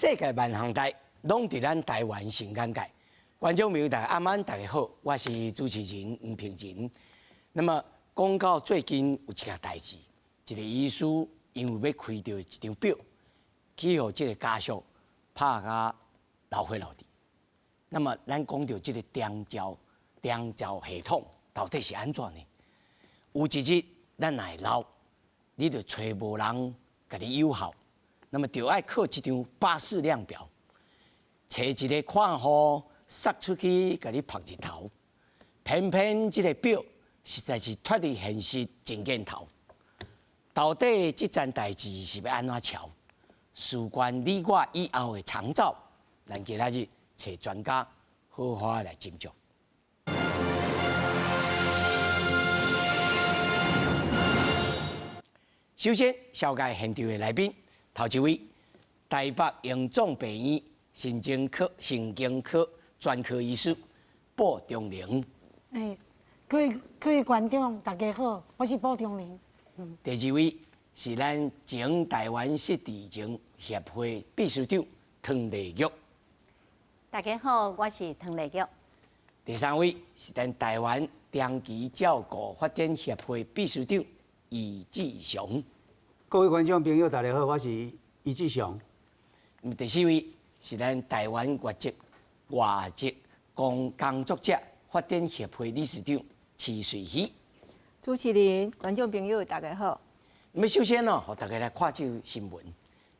世界萬項代，攏佇咱台灣上簡介。觀眾朋友大家暗晚大家好，我是主持人吳平仁。那麼講到最近有一件代誌，一個醫師因為欲開著一張表，去予這個家屬拍甲流血流滴。那麼咱講著這個長照系統到底是按怎呢？有一日咱若會老，你就揣無人共你誘候，那麼就愛靠這張巴氏量表，揣一個看護捒出去共你曝日頭，偏偏這個表實在是脫離現實真見頭。到底這件代誌是欲按怎喬？事關你我以後的長照，咱今仔日揣專家好好來斟酌。首先，紹介現場的來賓，頭一位，台北榮總病院神經科專科醫師布中玲。欸，各位觀眾大家好，我是布中玲。第二位是咱前台灣失智症協會秘書長湯麗玉。大家好，我是湯麗玉。第三位是咱台灣長期照顧發展協會秘書長余志雄。各位觀眾朋友，大家好，我是余志雄。第四位是咱台灣外籍工作者發展協會理事長徐瑞熙。主持人、觀眾朋友，大家好。那麼首先哦，予大家來看這個新聞。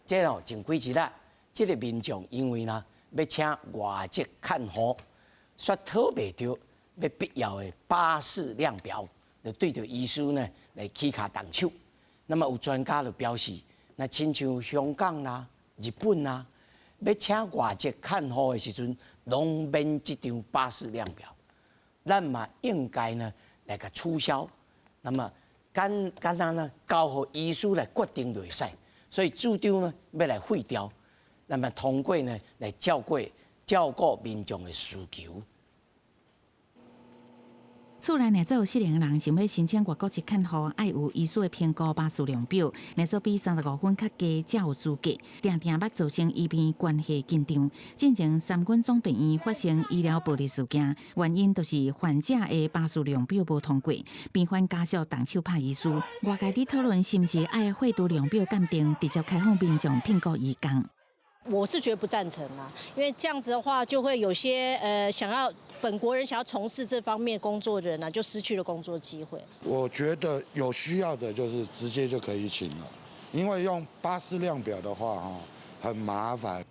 這哦前幾日啦，這個民眾因為呢欲請外籍看護，煞討袂著欲必要的巴氏量表，就對著醫師呢來起跤動手。那麼有專家就表示，若親像香港啦、日本啦，欲請外籍看護的時陣，攏免這張巴氏量表。咱嘛應該呢來共取消。那麼簡簡單呢，交予醫師來決定就會使。所以主張呢欲來廢掉，那麼通過呢來照顧民眾的需求。厝內若做有失能人想欲申請外國籍看護，愛有醫師的評估巴氏量表，若做比35分較低才有資格。定定捌造成醫病關係緊張。進前三軍總病院發生醫療暴力事件，原因就是患者的巴氏量表無通過，病患家屬動手拍醫師。外界佇討論是毋是愛廢除量表鑑定，直接開放民眾聘僱醫工。我是覺得不贊成啊，因為這樣子的話，就會有些想要本國人想要從事這方面工作的人呢，就失去了工作機會。我覺得有需要的，就是直接就可以請了，因為用巴氏量表的話，哈，很麻煩。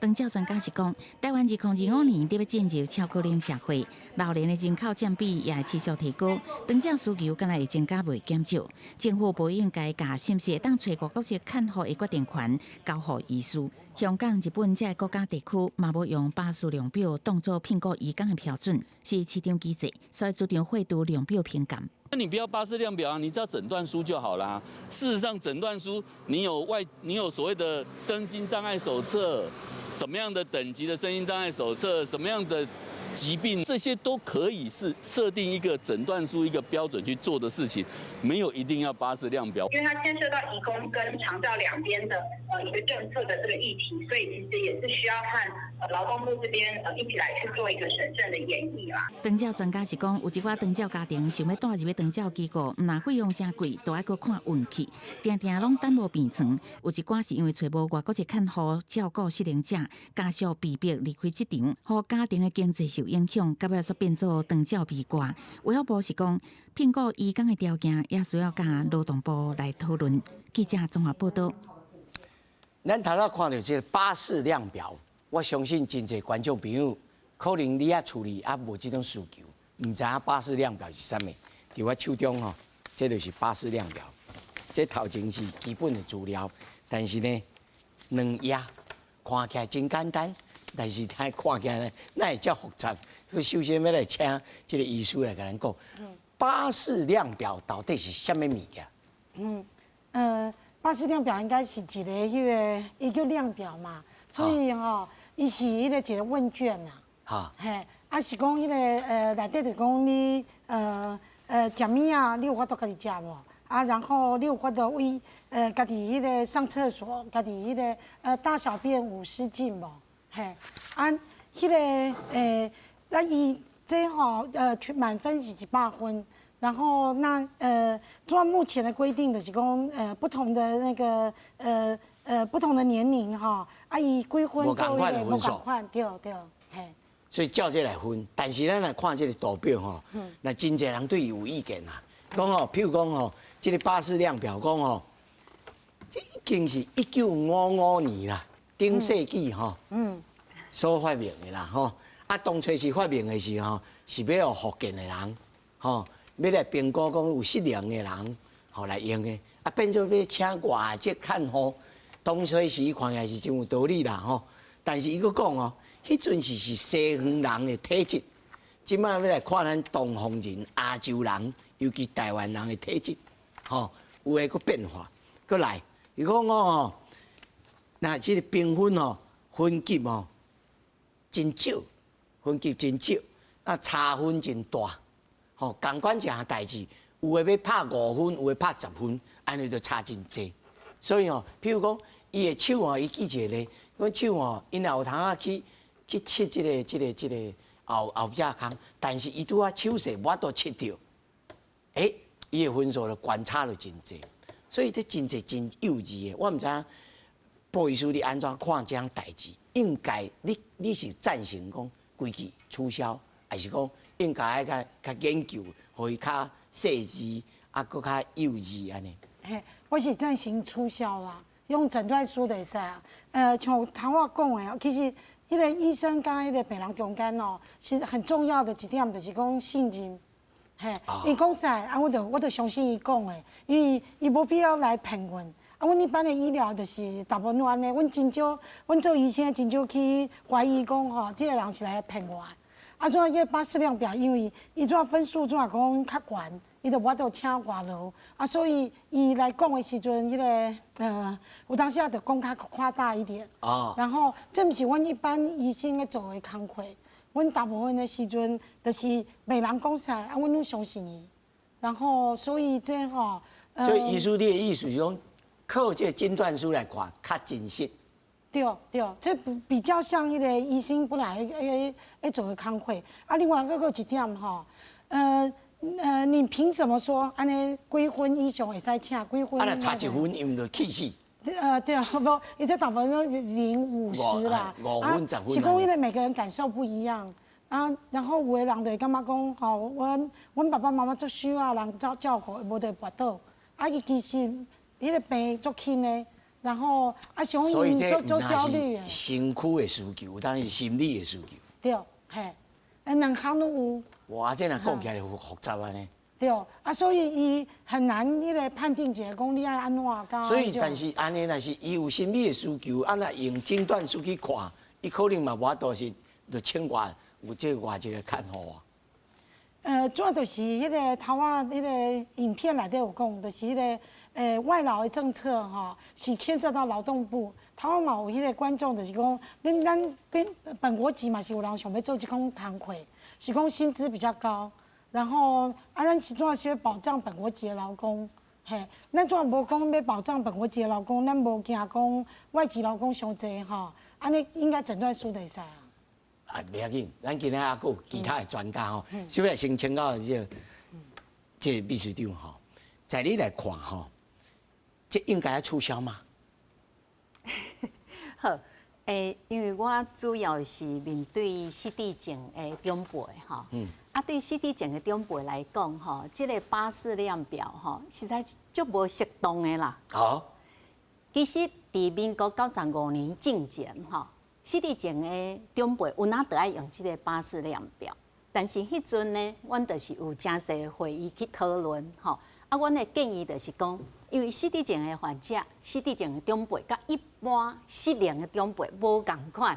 長照專家是講，台灣2025年欲進入超高齡社會，老年的人口佔比也會持續提高，長照需求敢若會增加袂減少。政府無應該共是毋是會當揣外國籍看護的決定權交予醫師。香港、日本這個國家地區嘛無用巴氏量表當做聘僱醫工的標準，是市場機制，所以主張廢除量表評鑑。那你不要巴氏量表啊，你只要診斷書就好啦。事實上，診斷書你有外，你有所謂的身心障礙手冊，什麼樣的等級的身心障礙手冊，什麼樣的疾病，這些都可以是設定一個診斷書一個標準去做的事情，沒有一定要巴氏量表。因為它牽涉到移工跟長照兩邊的一個政策的這個議題，所以其實也是需要和勞工部這邊一起來去做一個審慎的研議啦。長照專家是講，有一寡長照家庭想欲帶入去長照機構，毋但費用誠貴，都愛閣看運氣，定定攏等無病床。有一寡是因為揣無外國籍看護照顧失能者，家屬被迫離開職場，予家庭的經濟受影響，到尾煞變做長照悲歌。衛福部是講，聘僱醫工的條件也需要佮勞動部來討論。記者綜合報道。咱頭拄看著這個巴氏量表，我相信真濟觀眾朋友可能你佇厝裡也無這種需求，毋知影巴氏量表是啥物。佇我手中吼，這就是巴氏量表。這頭前是基本的資料，但是呢，兩頁看起來真簡單，但是它看起來呢，哪會遮複雜？首先欲來請這個醫師來共咱講，巴氏量表到底是啥物物件？巴氏量表應該是一個彼個，伊叫量表嘛，所以吼，伊是彼個一個問卷啦。嘿，啊是講彼個內底就講你食物仔，你有法度家己食無？啊，然後你有法度為家己彼个上廁所，家己彼个大小便有失禁無？嘿，啊，彼个那伊這吼全滿分是100分，然後那照目前的規定就是講不同的那個不同的年齡吼，啊伊幾分做彼个無仝款，對對，嘿。所以照這來分，但是咱來看這個圖表吼，那真濟人對伊有意見啦。講吼，譬如講吼，這個巴氏量表講吼，這已經是1955年啦，頂世紀吼，所發明的啦吼。啊，當初是發明的時候，是欲予復健的人，吼，欲來評估講有失能的人，吼來用的。啊，變做欲請外籍看護，當初時看起來是真有道理啦吼。但是伊閣講哦，彼陣時是西方人的體質，這擺欲來看咱東方人、亞洲人，尤其台灣人的體質，吼，有會閣變化。閣來，伊講哦，那這個評分哦，分級哦，真少。分級真少，啊差分真大，吼，仝款一項代誌，有的欲拍5分，有的拍10分，按呢就差真濟。所以吼，譬如講，伊的手吼，伊記一個例，講手吼，𪜶若有通仔去拭這個後壁空，但是伊拄仔手勢無法度拭著，欸，伊的分數就懸差了真濟。所以這真濟真幼稚的，我毋知影布醫師你按怎看這項代誌？應該你是贊成講規矩取消，還是講應該愛較較研究，予伊較細緻，啊，閣較幼稚按呢？嘿，我是贊成取消啦，用診斷書就會使啊。像頭仔講的，其實彼个醫生佮彼个病人中間哦，其實很重要的一點就是講信任。嘿，伊講啥，啊，我就相信伊講的，因為伊無必要來騙阮。啊，阮一般的醫療就是大部分按呢，阮真少，阮做醫生的真少去懷疑講吼，這個人是來騙我的。啊，所以彼個巴氏量表，因為伊怎分數怎講較懸，伊就無法度請外勞。啊，所以伊來講的時陣，彼個有當時仔就講較誇大一點。然後這毋是阮一般醫生咧做的工課，阮大部分的時陣就是病人講啥，啊，阮攏相信伊。然後所以這吼，所以醫師你的意思是講，靠這個診斷書來看較真實。對對，這比較像彼個醫生本來咧做的工課。啊，另外閣閣一點吼，你憑什麼說按呢幾分以上會使請幾分？啊，若差一分，伊毋就氣死。對啊，無，伊這大部分攏0、50啦。 5分10分。是講因為每個人感受不一樣啊，然後有的人就會感覺講，吼，阮爸爸媽媽足需要人照照顧，無就會跋倒。啊，伊其實彼個病足輕的。然後啊，想伊足足焦慮的。身軀的需求，當然是心理的需求。對，嘿，兩項攏有。哇，這若講起來有複雜按呢。對，啊，所以伊很難彼個判定一下講你愛按怎。所以，但是按呢，若是伊有心理的需求，啊，若用診斷書去看，伊可能嘛無法度是就請外有這個外籍的看護啊。主要就是彼個頭仔彼個影片內底有講，就是彼個外勞的政策吼，是牽涉到勞動部。頭仔嘛有彼個觀眾就是講，恁咱本國籍嘛是有人想欲做這種工課，是講薪資比較高，然後啊，咱是主要是欲保障本國籍的勞工，嘿，咱主要無講欲保障本國籍的勞工，咱無驚講外籍勞工傷濟吼，按呢應該診斷書就會使啊。啊，袂要緊，咱今仔猶閣有其他的專家吼，小欲先請教這個秘書長吼，在你來看吼，這應該愛取消嗎？好，因為我主要是面對失智症的長輩吼，啊，對失智症的長輩來講吼，這個巴氏量表吼，實在足無適當的啦。其實，佇民國95年進前吼，失智症的長輩有哪都愛用這個巴氏量表，但是彼陣呢，阮就是有誠濟會議去討論吼。啊，阮的建議就是講，因為失智症的患者、失智症的長輩，佮一般失能的長輩無仝款，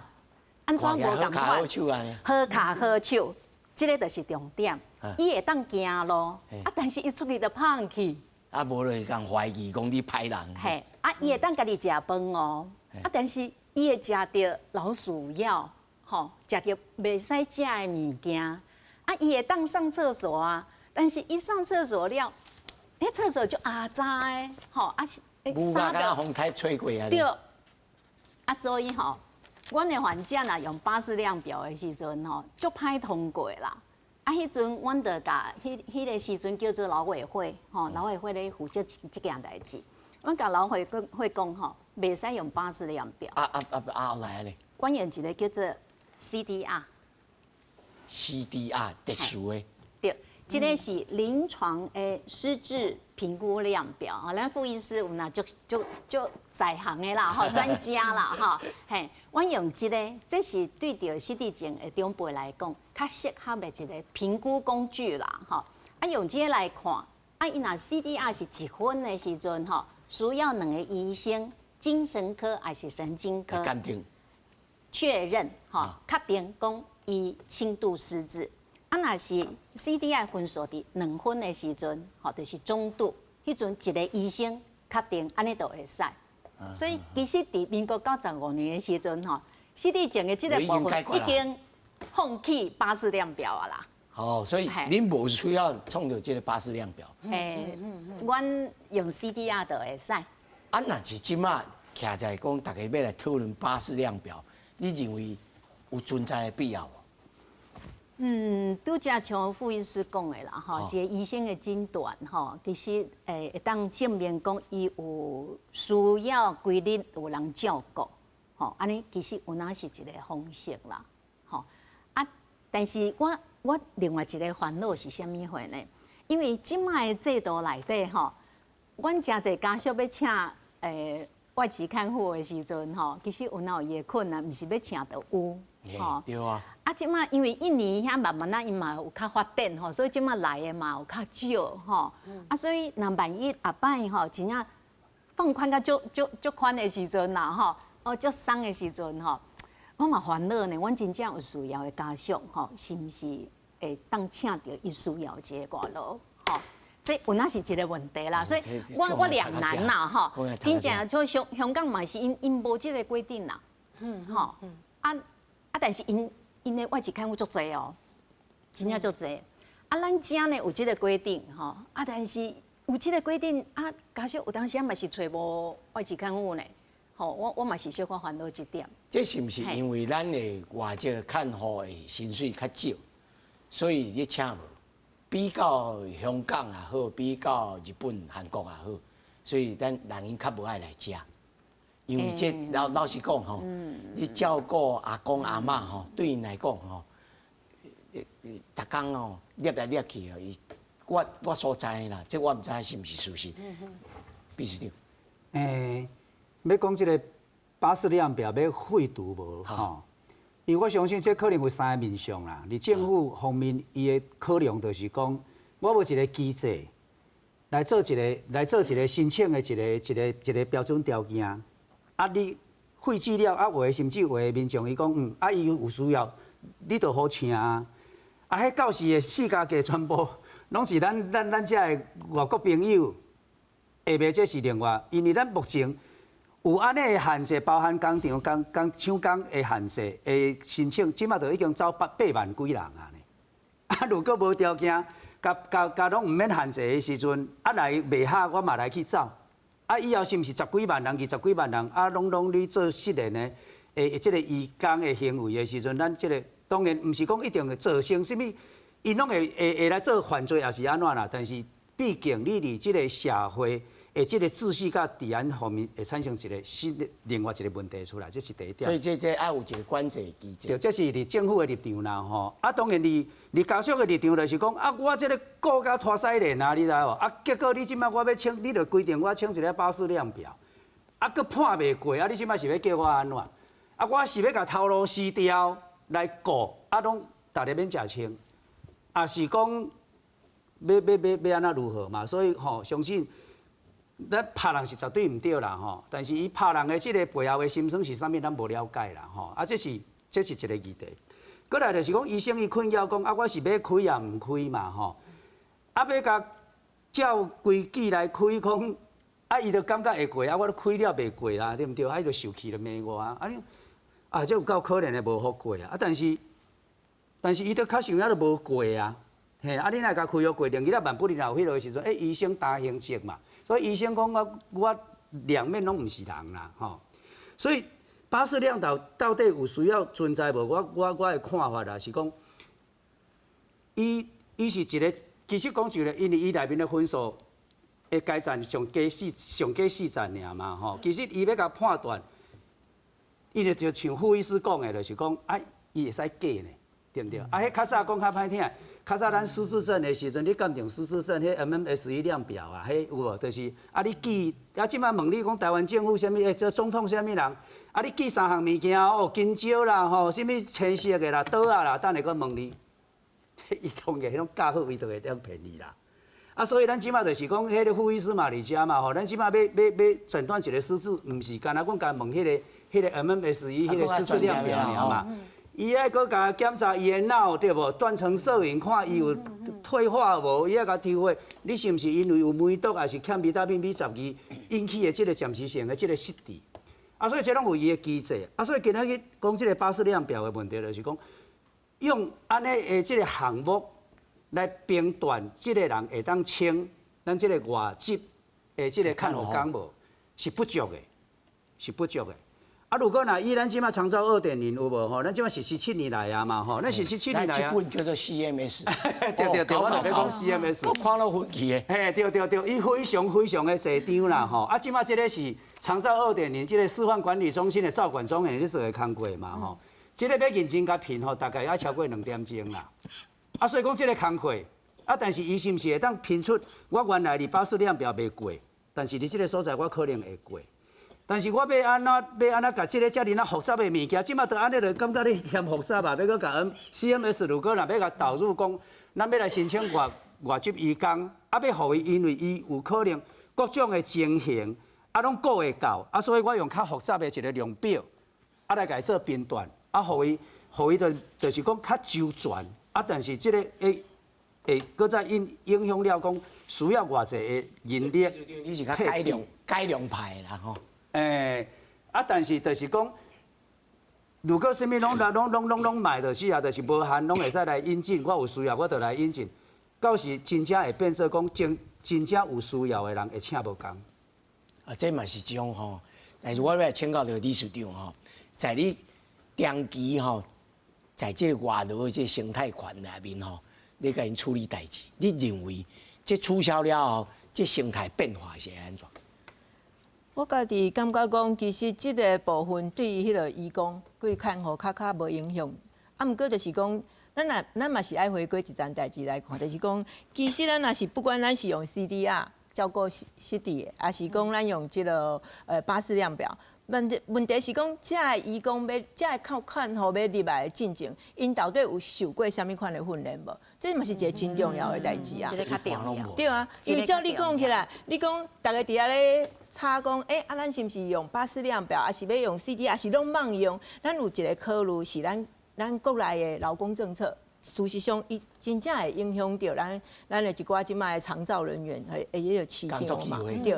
按怎無仝款？好跤好手，這個就是重點。伊會當行路，啊，但是伊出去就胖去。啊，無就會共懷疑講你歹人。嘿，啊，伊會當家己食飯哦，啊，但是伊會食著老鼠藥，吼，食著袂使食的物件，啊，伊會當上廁所啊，但是伊上廁所了，彼廁所就骯髒的，吼啊是三個風颱吹過啊。對，啊所以吼，阮的患者若用巴氏量表的時陣吼，足歹通過啦。啊，彼陣阮就共彼個時陣叫做勞委會，吼，勞委會咧負責這件代誌。阮共勞委會講吼，袂使用巴氏量表。啊啊啊啊！後來咧？阮用一個叫做 CDR。 CDR 特殊的。對，這個是臨床的失智評估量表啊。咱傅醫師有若足足足在行的啦，吼，專家啦，吼，嘿，阮用這個，這是對著失智症的長輩來講，較適合的一個評估工具啦，吼。啊，用這個來看，啊，伊若 CDR 是一分的時陣，吼，需要兩個醫生，精神科還是神經科鑑定確認，吼，確定講伊輕度失智。啊，若是 CDR 分數佇2分的時陣，吼，就是中度，彼陣一個醫生確定，按呢就會使。所以其實佇民國95年的時陣，吼，失智症的這個部分已經放棄巴氏量表啊啦。哦，所以恁無需要創造這個巴氏量表。欸，阮用 CDR 就會使。啊，若是這馬徛在講，大家欲來討論巴氏量表，你認為有存在的必要無？嗯，拄才像傅醫師講的啦，吼，一個醫生的診斷，吼，其實會當證明講伊有需要規日有人照顧，吼，按呢其實有影是一個方式啦，吼，啊，但是我另外一個煩惱是啥物貨呢？因為這擺的制度內底，吼，阮誠濟家屬欲請外籍看護的時陣，吼，其實有哪有伊的困難，毋是欲請就有，吼，對啊。啊，這擺因為印尼遐慢慢仔𪜶嘛有較發展吼，所以這擺來的嘛有較少吼。啊，所以若萬一後擺吼，真正放寬甲足足足寬的時陣啦，吼，哦，足鬆的時陣吼，我嘛煩惱呢。阮真正有需要的家屬吼，是毋是會當請著伊需要這個外勞吼？這有影是一個問題啦，所以我兩難啦，吼。真正像香港嘛是𪜶無這個規定啦，吼，啊啊，但是𪜶的外籍看護足濟哦，真正足濟。啊，咱遮呢有這個規定，吼，啊，但是有這個規定啊，家屬有當時嘛是揣無外籍看護呢，吼，我嘛是小可煩惱這點。這是毋是因為咱的外籍看護的薪水較少，所以你請無？比較香港也好，比較日本、韓國也好，所以咱人𪜶較無愛來遮，因為這老實講吼，你照顧阿公阿嬤吼，對𪜶來講吼，逐工吼捏來捏去哦，伊我所知的啦，這我毋知是毋是事實。秘書長，欲講這個巴氏量表欲廢除無吼？因為我相信這可能有三個面向啦。佇政府方面，伊的考量就是講，我無一個機制來做一個申請的一個標準條件。啊，你廢止了，啊，有的甚至有的民眾伊講，啊，伊有需要，你就予請啊。啊，彼到時的四家家全部攏是咱遮的外國朋友，下尾這是另外，因為咱目前有按呢的限制，包含工廠、工廠工的限制的申請，這馬就已經走8萬幾人啊呢。啊，如果無條件，共共共攏毋免限制的時陣，啊來袂合，我嘛來去走。啊，以後是毋是十幾萬人、20幾萬人，啊，攏咧做失聯的，這個移工的行為的時陣，咱這個當然毋是講一定會造成啥物，𪜶攏會來做犯罪，抑是按怎啦？但是畢竟你佇這個社會的這個秩序佮治安方面會產生一個新的另外一個問題出來，這是第一點。所以這愛有一個管制機制。對，這是佇政府的立場啦，吼。啊，當然佇家屬的立場就是講，啊，我這個顧甲拖屎鏈啊，你知無？啊，結果你這擺我欲請，你就規定我請一個巴氏量表，啊，閣判袂過，啊，你這擺是欲叫我按怎？啊，我是欲共頭路辭掉來顧，啊，攏逐个免食穿，啊是講欲按怎如何嘛？所以吼，相信咱拍人是絕對毋對啦吼，但是伊拍人的這個背後的心酸是啥物，咱無了解啦吼。啊，這是一個議題。閣來就是講，醫生伊困擾講，啊，我是欲開抑毋開嘛吼。啊，欲共照規矩來開，講啊，伊就感覺會過，啊，我都開了袂過啦，對毋對？啊，伊就受氣就罵我啊，啊，啊，這有夠可憐的無予過啊，啊，但是伊都確實有影都無過啊，嘿，啊，你若共開藥過程，伊若萬不若有彼落時陣，欸，醫生擔刑責嘛。所以醫生講我我兩面攏毋是人啦，吼。所以巴氏量表到底有需要存在無？我我我的看法啦是講，伊伊是一個，其實講一個，因為伊內面的分數會改善上低四上低四層爾嘛，吼。其實伊欲共判斷，伊就就像傅醫師講的，就是講啊，伊會使假呢，對毋對？啊，彼較早講較歹聽。較早咱失智症的時陣，你鑑定失智症，彼 MMSE 量表啊，彼有無？就是啊，你記啊，這擺問你講台灣政府啥物？欸，這總統啥物人？啊，你記三項物件哦，香蕉啦，吼，啥物青色的啦，桌仔啦，等下閣問你，伊當然彼種教好，伊就會當騙你啦。啊，所以咱這擺就是講，彼個傅醫師嘛佇遮嘛，吼，咱這擺欲欲欲診斷一個失智，毋是干焦阮共問彼個彼個 MMSE 彼個失智量表爾嘛。伊愛閣共檢查伊的腦對無？斷層攝影看伊有退化無？伊愛共抽血，你是毋是因為有梅毒，抑是欠維他命 B12引起的這個暫時性的這個失智？啊，所以這攏有伊的機制。啊，所以今仔日講這個巴氏量表的問題，就是講用按呢的這個項目來評斷這個人會當請咱這個外籍的這個看護工無，是不足的，是不足的。啊，如果若以咱這擺長照2.0有無吼？咱這擺實施7年來啊嘛吼，咱實施七年來啊。這本叫做 CMS。對對對，我就欲講 CMS。我看到分歧的。嘿，對對對，伊非常非常的濟張啦吼。啊，這擺這個是長照二點零，這個示範管理中心的照管專員咧做的工課嘛吼。這個欲認真共評吼，大概愛超過2點鐘啦。啊，所以講這個工課，啊，但是伊是毋是會當評出我原來佇巴氏量表袂過，但是佇這個所在我可能會過。但是我欲按怎欲按怎共這個遮爾仔複雜的物件，這擺都按呢就感覺你嫌複雜吧？欲閣共 CMS 如果若欲共導入講，咱欲來申請外外籍移工，啊，欲予伊，因為伊有可能各種的情形，啊，攏顧會到，啊，所以我用較複雜的一個量表，啊，來共伊做評斷，啊，予伊，予伊就就是講較周全，啊，但是這個會會閣再影影響了講需要偌濟的人力。你是較改良改良派的啦吼。欸，啊，但是就是講，如果啥物攏攏攏攏攏買就是啊，就是無限攏會使來引進，我有需要我就來引進，到時真正會變做講真真正有需要的人會請無工。啊，這嘛是一種吼，但是我欲來請教著理事長吼，在你長期吼，在這個外勞的這個生態圈內面吼，你共𪜶處理代誌，你認為這取消了後，這生態變化是按怎？我家己感覺講，其實這個部分對於彼個移工對看護較較無影響。啊，毋過就是講，咱若咱嘛是愛回歸一層代誌來看，就是講，其實咱若是不管咱是用 CDR 照顧失失智的，抑是講咱用這個巴氏量表，問題問題是講，這个移工欲這个看看護欲入來進前，𪜶到底有受過啥物款的訓練無？這嘛是一個真重要的代誌啊。這個較重要。對啊，因為照你講起來，你講逐家佇遐咧吵講，欸，啊，咱是毋是用巴氏量表，抑是欲用 CD，抑是攏罔用？咱有一個考慮是咱咱國內的勞工政策，事實上，伊真正會影響著咱咱的一寡這擺的長照人員，會會彼個市場嘛，對。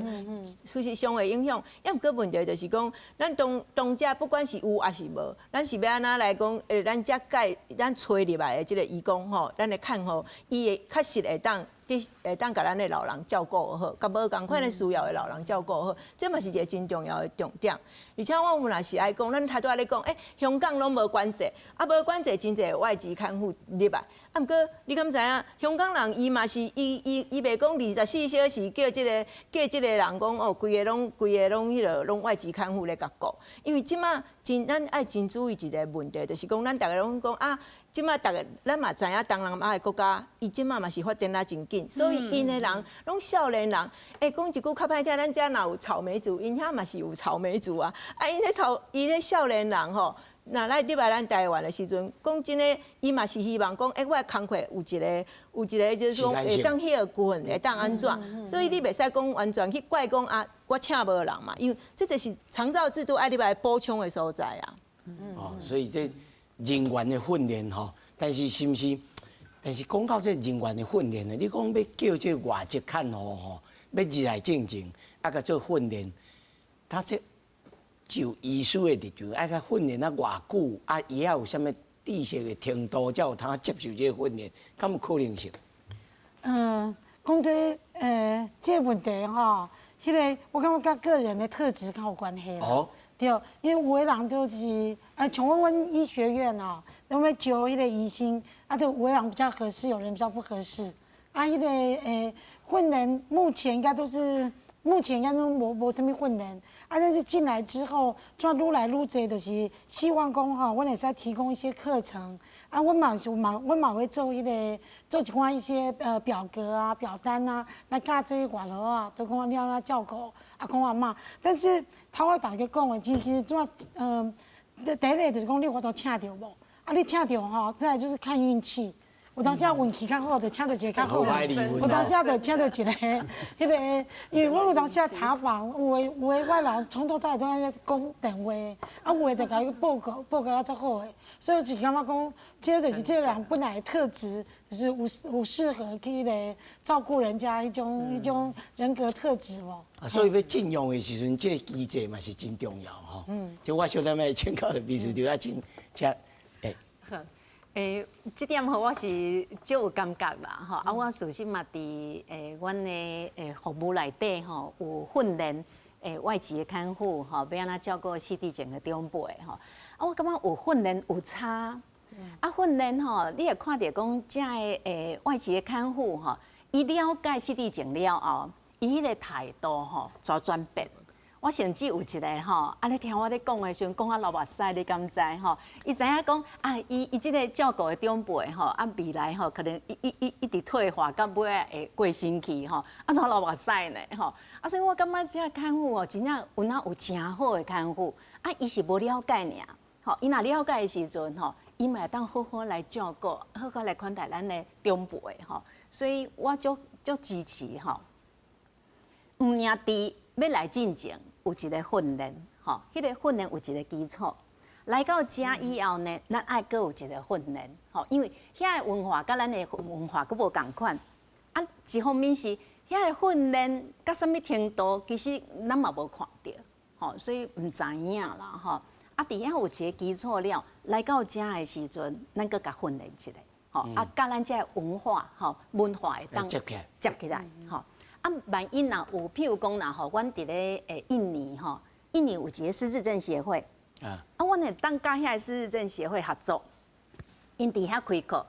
事實上會影響，抑毋過問題就是講，咱當當遮不管是有抑是無，咱是欲按怎來講？欸，咱遮蓋咱揣入來的這個移工吼，咱的看護，伊會確實會當。佇會當共咱的老人照顧好，共無仝款的需要的老人照顧好，這嘛是一個真重要的重點。而且我有若是愛講，咱頭拄仔咧講，欸，香港攏無管制，啊無管制，真濟外籍看護入來。啊，毋過你敢知影？香港人伊嘛是伊伊伊袂講24小時叫這個叫這個人講哦，規个攏規个攏彼落攏外籍看護咧共顧。因為這馬真咱愛真注意一個問題，就是講咱逐家攏講啊。這馬逐家咱嘛知影東南亞的國家，伊這馬嘛是發展啊真緊，所以𪜶的人攏少年人，欸，講一句較歹聽，咱遮若有草莓族，𪜶遐嘛是有草莓族啊。啊，𪜶彼草，𪜶彼少年人吼，若來入來咱台灣的時陣，講真的，伊嘛是希望講，欸，我的工課有一個，有一個就是講會當歇睏，會當按怎，所以你袂使講完全去怪講啊，我請無人嘛，因為這就是長照制度愛入來補充的所在啊。哦，所以這。人員的訓練吼，但是是毋是？但是講到這人員的訓練呢？你講欲叫這外籍看護吼，欲入來進前，啊，共做訓練，他這就醫師的立場，愛共訓練啊偌久，啊，伊猶有啥物知識的程度，才有通接受這個訓練，敢有可能性？嗯，講這這個問題吼，彼個我感覺佮個人的特質較有關係啦。對，因為有的人就是，像阮醫學院哦，阮欲招彼個醫生，啊，就有的人比較合適，有人比較不合適。啊，彼個訓練目前應該都是，目前應該攏無啥物訓練。啊，但是進來之後，怎愈來愈濟，就是希望講吼，阮會使提供一些課程。啊，阮嘛是嘛，阮嘛會做彼個做一寡一些表格啊、表單啊，來教這個外勞啊，都講你按怎照顧阿公阿嬤。但是頭仔大家講的，其實怎第一個就是講你有法度請著無？啊，你請著吼，再來就是看運氣。有當時運氣較好，就請著一个較好的；有當時就請著一個，彼個，因為我有當時查訪，有的外勞從頭到尾都在講電話，啊，有的就共伊報告報告啊足好的，所以我是感覺講，這就是這個人本來的特質，就是有適合去彼个照顧人家彼種人格特質無。啊，所以欲進用的時陣，這個機制嘛是真重要吼。就我小等欲請教秘書長啊，請請欸。欸，這點吼我是足有感覺啦，吼啊！我事實嘛佇阮的服務內底吼，有訓練外籍的看護吼，欲按怎照顧失智症的長輩吼。啊，我感覺有訓練有差。啊，訓練吼，你會看著講，遮的外籍的看護吼，伊了解失智症了後，伊彼个態度吼，就轉變。我甚至有一个吼，啊，你聽我咧講的時陣，講啊流目屎，你敢知吼？伊知影講啊，伊這个照顧的長輩吼，啊未來吼可能一直退化，到尾仔會過身去吼，啊怎流目屎呢吼？啊，所以我感覺這个看護哦，真正有哪有誠好的看護，啊，伊是無了解爾，吼，伊若了解的時陣吼，伊嘛會當好好來照顧，好好來款待咱的長輩吼，所以我足足支持吼，毋爾佇欲來進前有一个訓練，吼，彼個訓練有一個基礎。來到遮以後呢，咱愛閣有一個訓練，吼，因為遐个文化佮咱的文化閣無仝款。啊，一方面是遐个訓練到啥物程度，其實咱嘛無看著，吼，所以毋知影啦，吼。啊，佇遐有一個基礎了，來到遮的時陣，咱閣共訓練一下，吼，啊，佮咱遮个文化，吼，文化會當接起來，接起來，吼。啊，萬一若有，譬如講若吼，阮佇咧印尼吼，印尼有一個失智症協會，啊，阮會當佮遐个失智症協會合作，𪜶佇遐開課，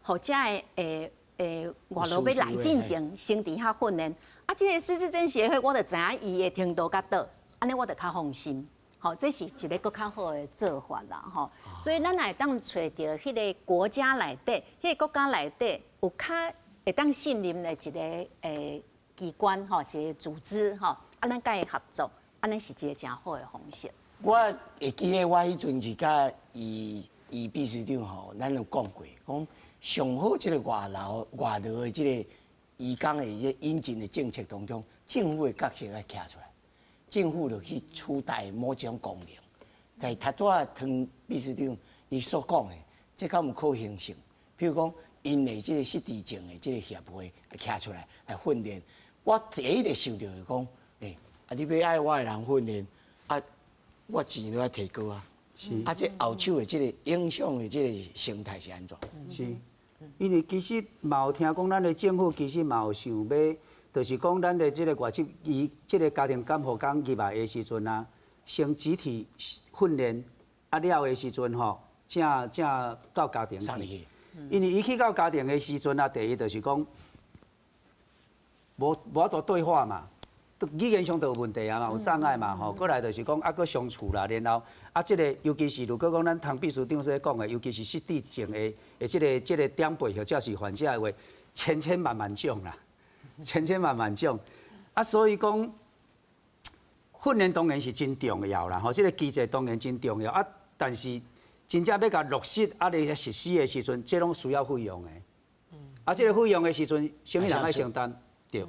吼，予遮个外勞欲來進前，先佇遐訓練。啊，這個失智症協會，我就知影伊的程度佮佗，按呢我就較放心。吼，這是一個閣較好的做法啦，吼。所以咱會當揣著彼个國家內底，彼個國家內底有較會當信任的一個機關吼，一個組織吼，啊，咱佮伊合作，按呢是一個誠好的方式。我會記得我彼陣是佮伊秘書長吼，咱有講過，講上好這個外勞的這個移工的這引進的政策當中，政府的角色愛徛出來，政府就去取代某種功能。在頭拄仔湯秘書長伊所講的，這敢有可行性？譬如講，𪜶的這個失智症的這個協會徛出來來訓練，我第一個想著是講，欸，啊，你欲愛我的人訓練，啊，我錢都愛提高啊，啊，這後手的這個影響的這個生態是按怎？是，因為其實嘛有聽講，咱的政府其實嘛有想欲，就是講咱的這個外籍伊這個家庭監護工入來的時陣啊，先集體訓練啊了的時陣吼，才到家庭去。因為伊去到家庭的時陣啊，第一就是講無法度對話嘛，語言上就有問題啊嘛，有障礙嘛吼。過來就是講啊，閣相處啦，然後啊，這個尤其是如果講咱湯秘書長所講的，尤其是失智症的這個長輩或者是患者的話，千千萬萬種啦，千千萬萬種。啊，所以講訓練當然是真重要啦，吼，這個機制當然真重要啊，但是真正欲共落實啊，咧實施的時陣，這攏需要費用的。啊，這個費用的時陣，啥物人愛承擔？對，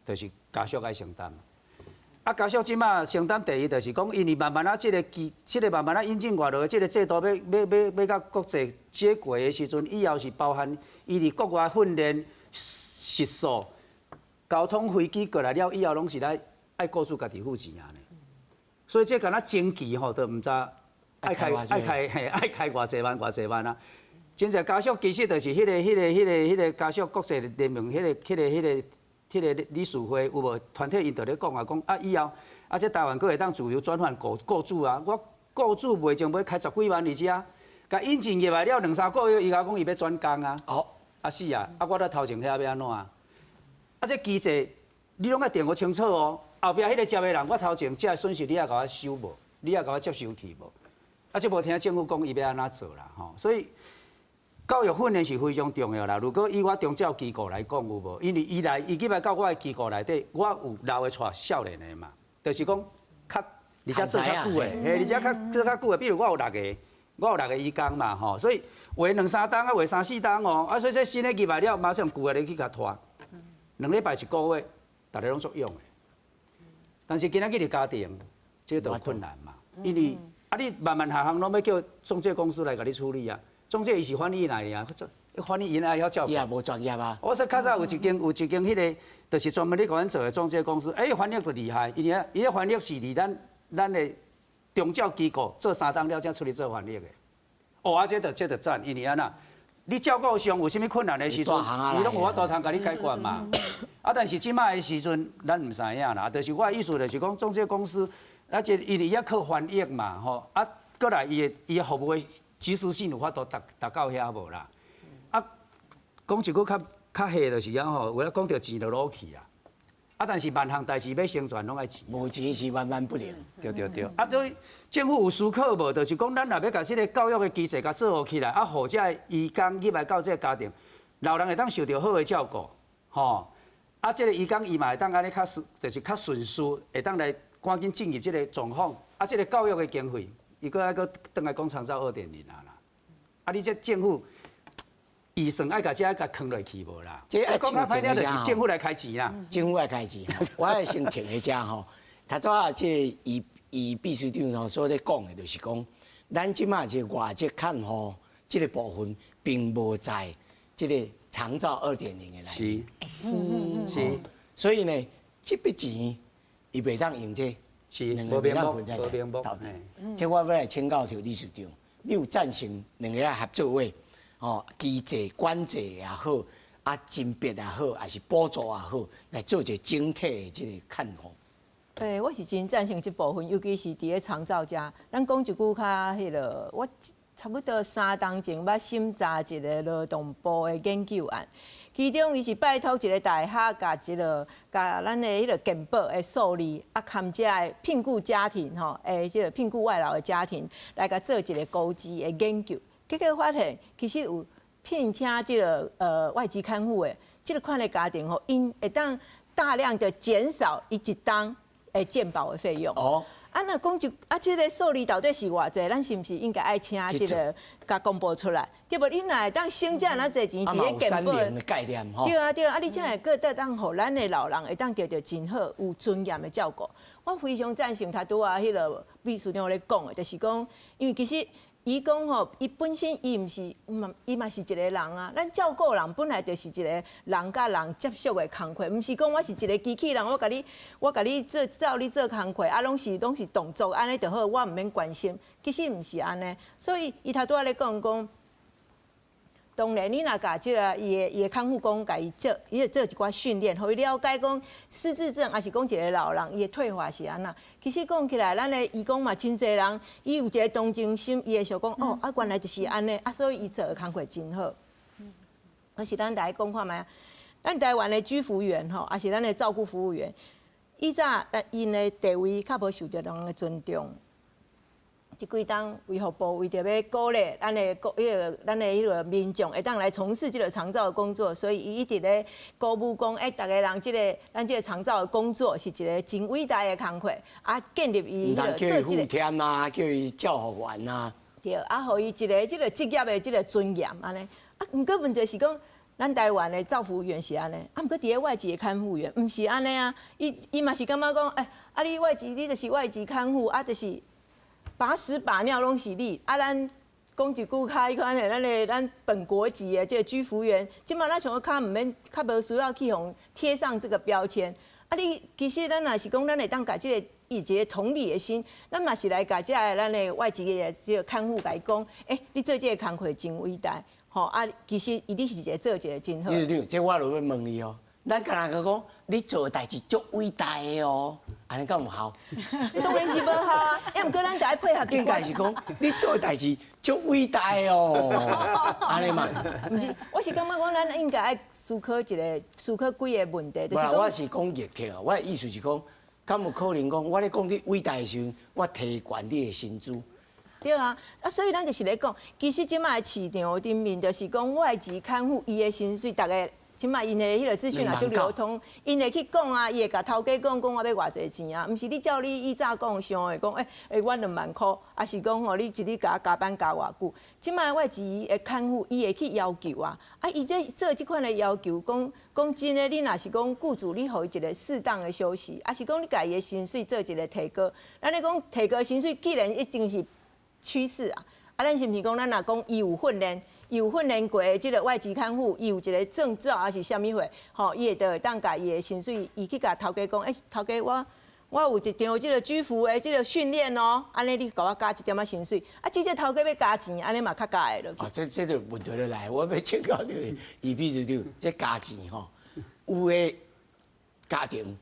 就是家屬愛承擔。啊，家屬這馬承擔第一就是講，因為慢慢啊，這個機，這個慢慢啊引進外勞的這個制度欲佮國際接軌的時陣，以後是包含伊佇國外訓練、食宿、交通、飛機過來了以後，攏是來愛雇主家己付錢啊呢。所以這敢若前期吼，都毋知愛開愛開嘿愛開偌濟萬偌濟萬啊。真濟家屬其實就是彼個家屬國際聯盟彼個理事會有無團體𪜶就咧講啊，講啊以後啊這台灣閣會當自由轉換雇雇主啊，我雇主賣前欲開十幾萬佇遮，共引進入來了兩三個月，伊共我講伊欲轉工啊。啊是啊，啊我咧頭前遐欲按怎啊？啊這機制你攏愛定予清楚哦。後壁彼個接的人，我頭前這個損失你愛共我收無？你愛共我接收去無？啊，這無聽政府講伊欲按怎做啦吼，所以教育訓練是非常重要啦。如果以我長照機構來講有無？因為伊來伊入來到我的機構內底，我有老的帶少年的嘛，就是講較而且做較久的，嘿，而且較做較久的，比如我有六个，我有六个移工嘛吼，所以話兩三冬啊，話三四冬哦，啊，所以這新的入來了，馬上舊的去共拖，2禮拜一個月，逐个攏足勇的。但是今仔日的家庭，這就困難嘛，因為啊，你慢慢項項攏欲叫中介公司來共你處理啊，中介伊是翻譯來爾，翻譯𪜶愛曉照顧。伊也無專業啊。我說較早有一間彼個，就是專門咧共阮做的中介公司，欸，翻譯就厲害，因為伊个翻譯是佇咱的長照機構做三冬了才出去做翻譯的。哦，啊，這就讚，因為按怎，你照顧上有啥物困難的時陣，伊攏有法度通共你解決嘛。啊，但是這擺的時陣，咱毋知影啦。就是我的意思就是講，中介公司，啊，這因為伊愛靠翻譯嘛，吼，啊，過來伊的服務的及時性有法度達達到遐無啦？啊，講一句較較黑就是講吼，有影講著錢就落去啊。啊，但是萬項代誌欲成全攏愛錢。無錢是萬萬不能。對對對。啊，所以政府有思考無？就是講，咱若欲共這个教育的機制共做好起來，啊，予這个移工入來到這个家庭，老人會當受著好的照顧，吼。啊，這个移工伊嘛會當按呢較順，就是較順序，會當來趕緊進入這個狀況。啊，這个教育的經費，伊閣愛閣轉來講長照2.0啊啦。啊，你這政府預算愛共這共囥落去無啦？這愛講較歹聽就是政府來開錢啦。政府來開錢，我愛先停佇遮吼。頭拄仔這个余秘書長吼所咧講的，就是講，咱這擺這個外籍看護這个部分，並無在這个長照2.0的內面。所以呢，這筆錢伊袂當用這兩个袂當分在到底。這我欲來請教著理事長，你有贊成兩个合作伙？哦，機制管制也好，啊，甄別也好，還是補助也好，來做一個整體的這个看護。欸，我是真贊成這部分，尤其是佇咧長照遮。咱講一句較彼个，我差不多三冬前捌審查一个勞動部的研究案，其中伊是拜託一个大學共這个共咱的彼个健保的數字，啊，含遮的聘僱家庭吼，欸，這个聘僱外勞的家庭來共做一个估計的研究。結果發現，其實有聘請這个外籍看護的這个款的家庭吼，𪜶會當大量的減少伊一冬的健保的費用。啊，若講就啊，這个數字到底是偌濟？咱是毋是應該愛請這个共公布出來？對無？你若會當省遮爾濟錢佇咧健保的概念吼。對啊對啊，啊你才會閣當予咱的老人會當得著真好、有尊嚴的照顧。我非常贊成頭拄仔彼个秘書長咧講的，就是講，因為其實。伊講吼，伊本身伊毋是，嘛伊嘛是一個人啊。咱照顧人本來就是一個人佮人接觸的工課，毋是講我是一個機器人，我共你做照你做工課，啊，攏是動作按呢就好，我毋免關心。其實毋是按呢，所以伊頭拄仔咧講講，當然你若共這个伊的看護工共伊做，伊會做一寡訓練，予伊了解講失智症，抑是講一個老人伊的退化是按怎。其實講起來，咱的移工嘛真濟人，伊有一個同情心，伊會想講哦，啊原來就是按呢，啊所以伊做的工課真好。可是咱來講看覓，咱台灣的居服員吼，抑是咱的照顧服務員，以早𪜶的地位較無受著人的尊重。這幾冬衛福部為著欲鼓勵咱的國、彼个咱的彼个民眾會當來從事這个長照的工作，所以伊一直咧鼓舞講，欸，逐个人這个咱這个長照的工作是一个真偉大的工課，啊，建立伊彼个做這个添啊，叫伊照護員啊，對，啊，予伊一个這个職業的這个尊嚴按呢。啊，毋過問題是講，咱台灣的照服員是按呢，啊，毋過佇咧外籍的看護員毋是按呢啊，伊嘛是感覺講，欸，啊，你外籍你就是外籍看護，啊，就是把屎把尿攏是你，啊，咱講一句較彼款的，咱本國籍的這个居服員，這馬咱像較毋免，較無需要去予貼上這个標籤。啊，你其實咱若是講，咱會當共這个以一個同理的心，咱嘛是來共這个咱的外籍的這个看護來講，欸，你做這个工課真偉大，吼啊，其實伊你是一個做一個真好。秘書長，這我就欲問你哦。咱共人講，你做的代誌足偉大的哦，按呢敢有效？當然是無效啊，抑毋過咱著愛配合。應該是講，你做的代誌足偉大的哦，按呢嘛？毋是，我是感覺講，咱應該愛思考一個思考幾個問題，就是我是講熱情啊，我的意思是講，敢有可能講，我咧講你偉大的時陣，我提懸你的薪資。對啊，啊，所以咱就是咧講，其實這擺市場頂面就是講外籍看護伊的薪水，逐个。這擺𪜶的彼个資訊也足流通，𪜶會去講啊，伊會共頭家講講我欲偌濟錢啊，毋是你照你以早講想的講，欸欸，阮2萬箍，抑是講吼你一日共我加班加偌久？這擺外籍的看護，伊會去要求啊，啊，伊這做這款的要求，講講真的，你若是講雇主，你予伊一個適當的休息，抑是講你共伊的薪水做一個提高，咱咧講提高薪水，既然已經是趨勢啊，啊，咱是毋是講咱若講伊有訓練？有訓練過的這個外籍看護，伊有一個證照抑是啥物貨，吼，伊會就會當共伊的薪水，伊去共頭家講，欸，頭家我我有一張這個居服的這個訓練哦，按呢你共我加一點仔薪水，啊，這個頭家欲加錢，按呢嘛較加會落去。哦，這這就問題就來，我欲請教你，余秘書長，這加錢吼，有的家庭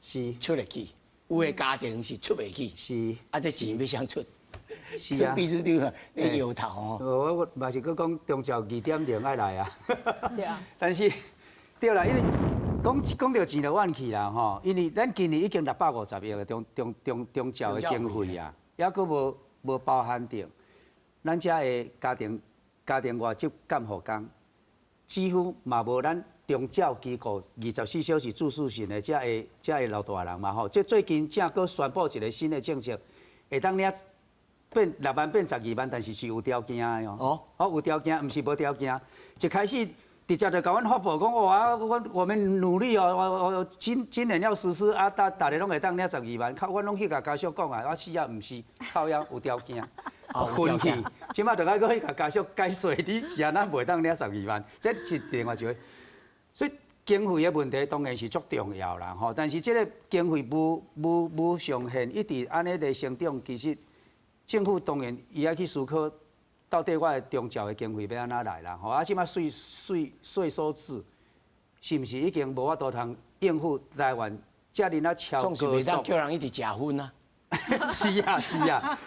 是出會起，有的家庭是出袂起，啊，這錢欲啥出？是啊，秘書長你搖頭吼。我我嘛是閣講長照2.0愛來啊。對啊。但是對啦，因為講講著錢就怨去啦吼，因為咱今年已經650億的長長長長照的經費啊，抑閣無無包含著咱遮的家庭家庭外籍監護工，幾乎嘛無咱長照機構24小時住宿型的遮的遮的老大人嘛吼。這最近正閣宣布一個新的政策，會當領。變6萬變12萬，但是是有條件的哦。哦，有條件，毋是無條件。一開始直接就共阮發布講，哇，我我們努力哦，我我今今年要實施啊，逐逐个攏會當領十二萬。靠，阮攏去共家屬講啊，我死啊，毋是，靠腰有條件，分去。這擺就愛閣去共家屬解說，你是按怎袂當領十二萬？這是另外一回。所以經費的問題當然是足重要啦，吼。但是這個經費無無無上限，一直按呢咧成長，其實。政府當然伊愛去思考，到底我的長照的經費欲按怎來啦？吼啊，這擺稅稅稅收制是毋是已經無法度通應付台灣遮爾仔超高速？總是袂當叫人一直食薰啊！是啊是啊，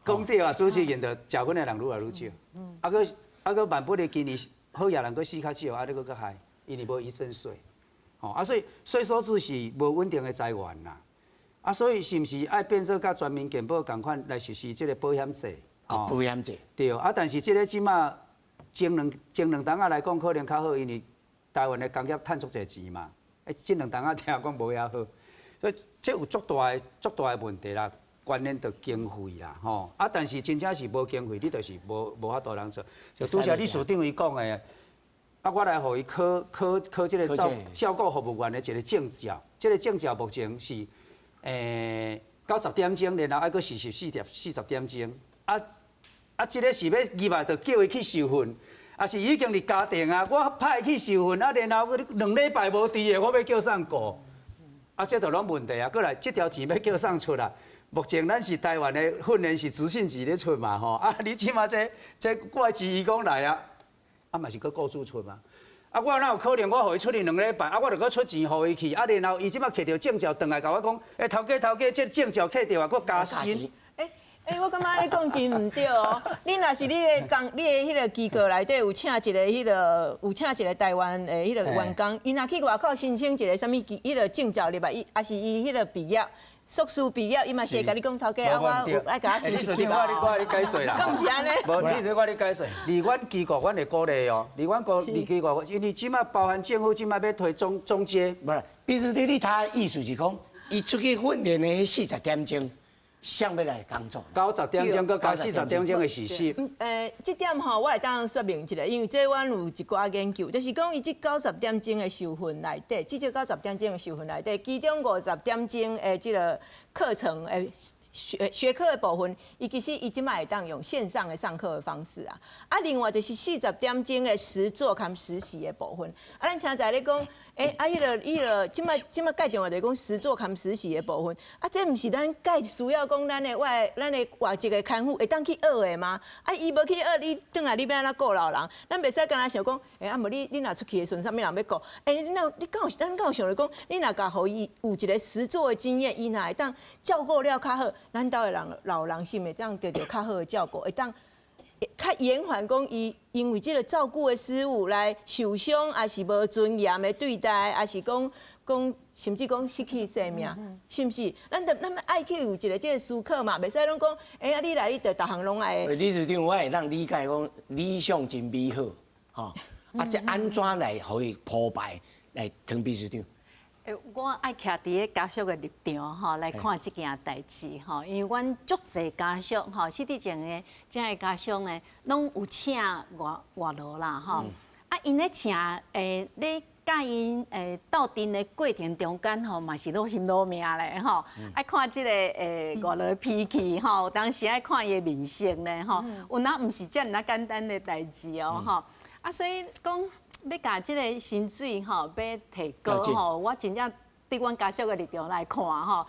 講對啊，主持人就食薰的人愈來愈少。啊，閣啊閣萬不得今年好額人閣死較少，啊，你閣閣害，因為無遺贈稅。吼啊，所以稅收制是無穩定的財源啦。啊，所以是毋是愛變做佮全民健保仝款來實施這個保險制？啊，保險制。對，啊，但是這個這擺前兩前兩冬仔來講可能較好，因為台灣的工業趁足濟錢嘛。欸，這兩冬仔聽講無遐好，所以這有足大的足大的問題啦，關聯著經費啦，吼。啊，但是真正是無經費，你就是無無法度通做。就拄才理事長伊講的，啊，我來予伊考考考這個照照顧服務員的一個證照，這個證照目前是。欸，90點鐘，然後愛閣實習四十四十點鐘，啊啊，這個是欲入來就叫伊去受訓，抑是已經佇家庭啊，我派伊去受訓，啊，然後兩禮拜無佇的，我欲叫啥人顧？啊，這就攏問題啊！閣來，這條錢欲叫啥出啊？目前咱是台灣的訓練是職訓局咧出嘛吼，啊，你這擺這這外籍移工來啊，啊嘛是閣雇主出嘛？啊，我哪有可能我予伊出去兩禮拜，啊，我就閣出錢予伊去，啊，然後伊這擺摕著證照轉來共我講，欸，頭家頭家，這證照摕著啊，閣加薪。欸欸，我感覺你講真毋對哦。你若是你的工，你的彼个機構內底有請一个彼个，有請一个台灣的彼个員工，伊若去外口申請一个啥物彼个證照入來，伊抑是伊彼个畢業。碩士畢業，伊嘛是會共你講頭家啊，我有愛共我申請吧。我你解說啦。敢毋是按呢？無，你我你解說。離阮機構，阮會鼓勵哦。離阮國，離機構，因為這擺包含政府這擺欲推中中階。無啦，比如你你他意思是講，伊出去訓練的彼四十點鐘，啥欲來工作？90點鐘，閣加四十點鐘的實習。欸，這點吼，我會當說明一下，因為這阮有一寡研究，就是講伊這九十點鐘的受訓內底，這這九十點鐘的受訓內底，其中50點鐘的這个課程的學學科的部分，伊其實伊這擺會當用線上的上課的方式啊。啊，另外就是40點鐘的實作兼實習的部分。啊，咱聽在咧講，啊，彼個這擺蓋重要就是講實作兼實習的部分。啊，這毋是咱蓋需要講咱的外籍的看護會當去學的嗎？啊，伊無去學，你轉來你欲按怎顧老人？咱袂使干焦想講，啊無你若出去的時陣，啥物人欲顧？你若你敢有咱敢有想著講，你若共予伊有一個實作的經驗，伊若會當照顧了較好，咱兜的人老人是毋會當得著較好的照顧，會當較延緩講伊因為這個照顧的失誤來受傷，抑是無尊嚴的對待，抑是講甚至講失去生命，是毋是？咱愛去有一個這個思考嘛，袂使攏講，啊你來你就逐項攏愛。理事長，我會當理解講理想真美好，吼，啊，這按怎來予伊鋪排來湯秘書長？我愛徛佇咧家屬的立場吼來看這件代誌吼，因為阮足濟家屬吼，失智症的這个家屬呢，攏有請外勞啦吼，啊，𪜶咧請咧佮𪜶鬥陣的過程中間吼，嘛是攏心攏命咧吼，愛看這个外勞的脾氣吼，有當時愛看伊的面色咧吼，有哪毋是遮爾仔簡單的代誌哦吼，啊，所以講，欲共這个薪水吼，欲提高吼，我真正對阮家屬的立場來看吼，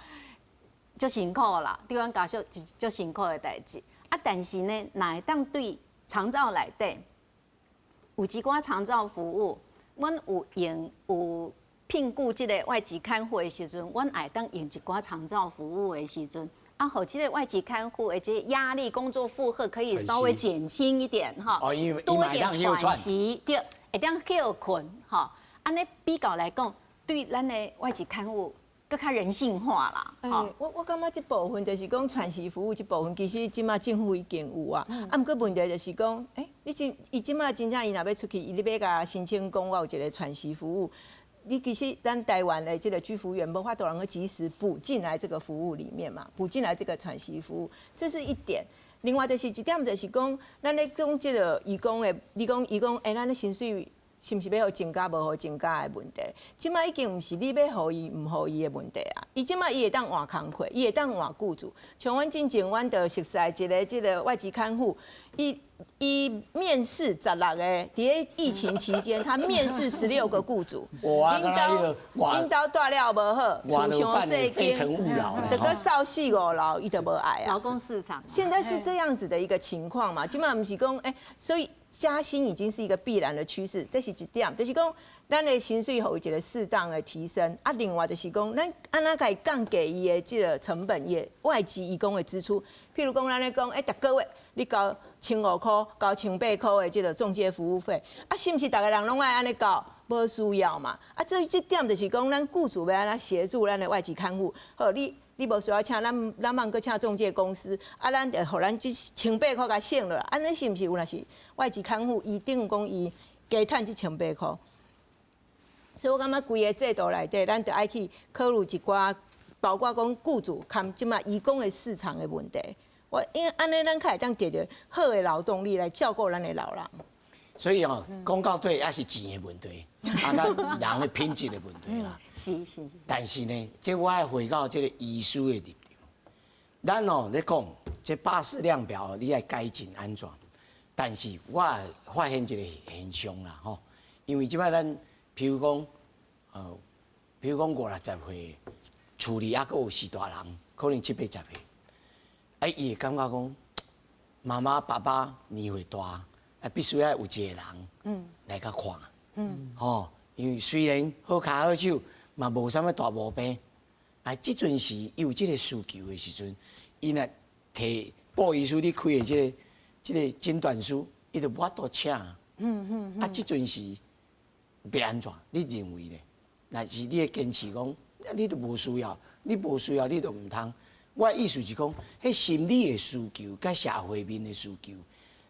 足辛苦啦，對阮家屬是足辛苦的代誌。啊，但是呢，若會當對長照內底有一寡長照服務，阮有用有聘僱這个外籍看護的時陣，阮會當用一寡長照服務的時陣，啊，予這个外籍看護的這個壓力、工作負荷可以稍微減輕一點哈，多一點喘息，對。會當歇睏，吼，按呢比較來講，對咱的外籍看護閣較人性化啦。我感覺這部分就是講喘息服務這部分，其實這擺政府已經有啊。啊，毋過問題就是講，你真伊這擺真正伊若欲出去，伊欲共申請講我有一個喘息服務。你其實咱台灣的這個居服員無法度能夠及時補進來這個服務裡面嘛，補進來這個喘息服務，這是一點。另外就是一點就是講，咱咧講這個移工的，你講移工，咱的薪水是毋是欲予增加，無予增加的問題？這擺已經毋是你欲予伊，毋予伊的問題啊！伊這擺伊會當換工課，伊會當換僱主。像阮進前，阮就熟似一個這個外籍看護，伊面試16個，佇咧疫情期間，他面試16個僱主。𪜶兜蹛了無好，厝傷細間，就閣掃四五樓，伊就無愛啊。勞工市場現在是這樣子的一個情況嘛，這擺毋是講，所以加薪已經是一個必然的趨勢，這是一點，就是講咱的薪水予伊一個適當的提升。啊，另外就是講，咱按怎共降低伊的這個成本，伊的外籍移工的支出。譬如講，咱咧講，逐個月你交1500塊、交1800塊的這個中介服務費，啊，是毋是逐个人攏愛按呢交？無需要嘛。啊，這點就是講，咱僱主欲按怎協助咱的外籍看護？好，你無需要請咱，咱茫閣請中介公司，啊，咱就予咱這千八箍共省落來。按呢是毋是有若是外籍看護，伊等於講伊加趁這千八箍？所以我感覺規個制度內底，咱著愛去考慮一寡，包括講僱主兼這擺移工的市場的問題。我因為按呢，咱較會當得著好的勞動力來照顧咱的老人。所以哦，講到底也是錢的問題，啊，佮人的品質的問題啦。是是是。但是呢，這我愛回到這個醫師的立場。咱哦咧講這巴氏量表，你愛改進按怎？但是我發現一個現象啦，吼，因為這擺咱，譬如講50-60歲，厝裡猶閣有序大人，可能七八十歲，啊，伊會感覺講，媽媽爸爸年歲大，啊，必須愛有一個人，來共看，吼，因為雖然好跤好手，嘛無啥物大毛病，啊，這陣時伊有這個需求的時陣，伊若提布醫師你開的這個診斷書，伊就無法度請。啊，這陣時欲按怎？你認為咧？若是你會堅持講，你都無需要，你無需要，你就毋通。我的意思是講，彼心理的需求佮社會面的需求，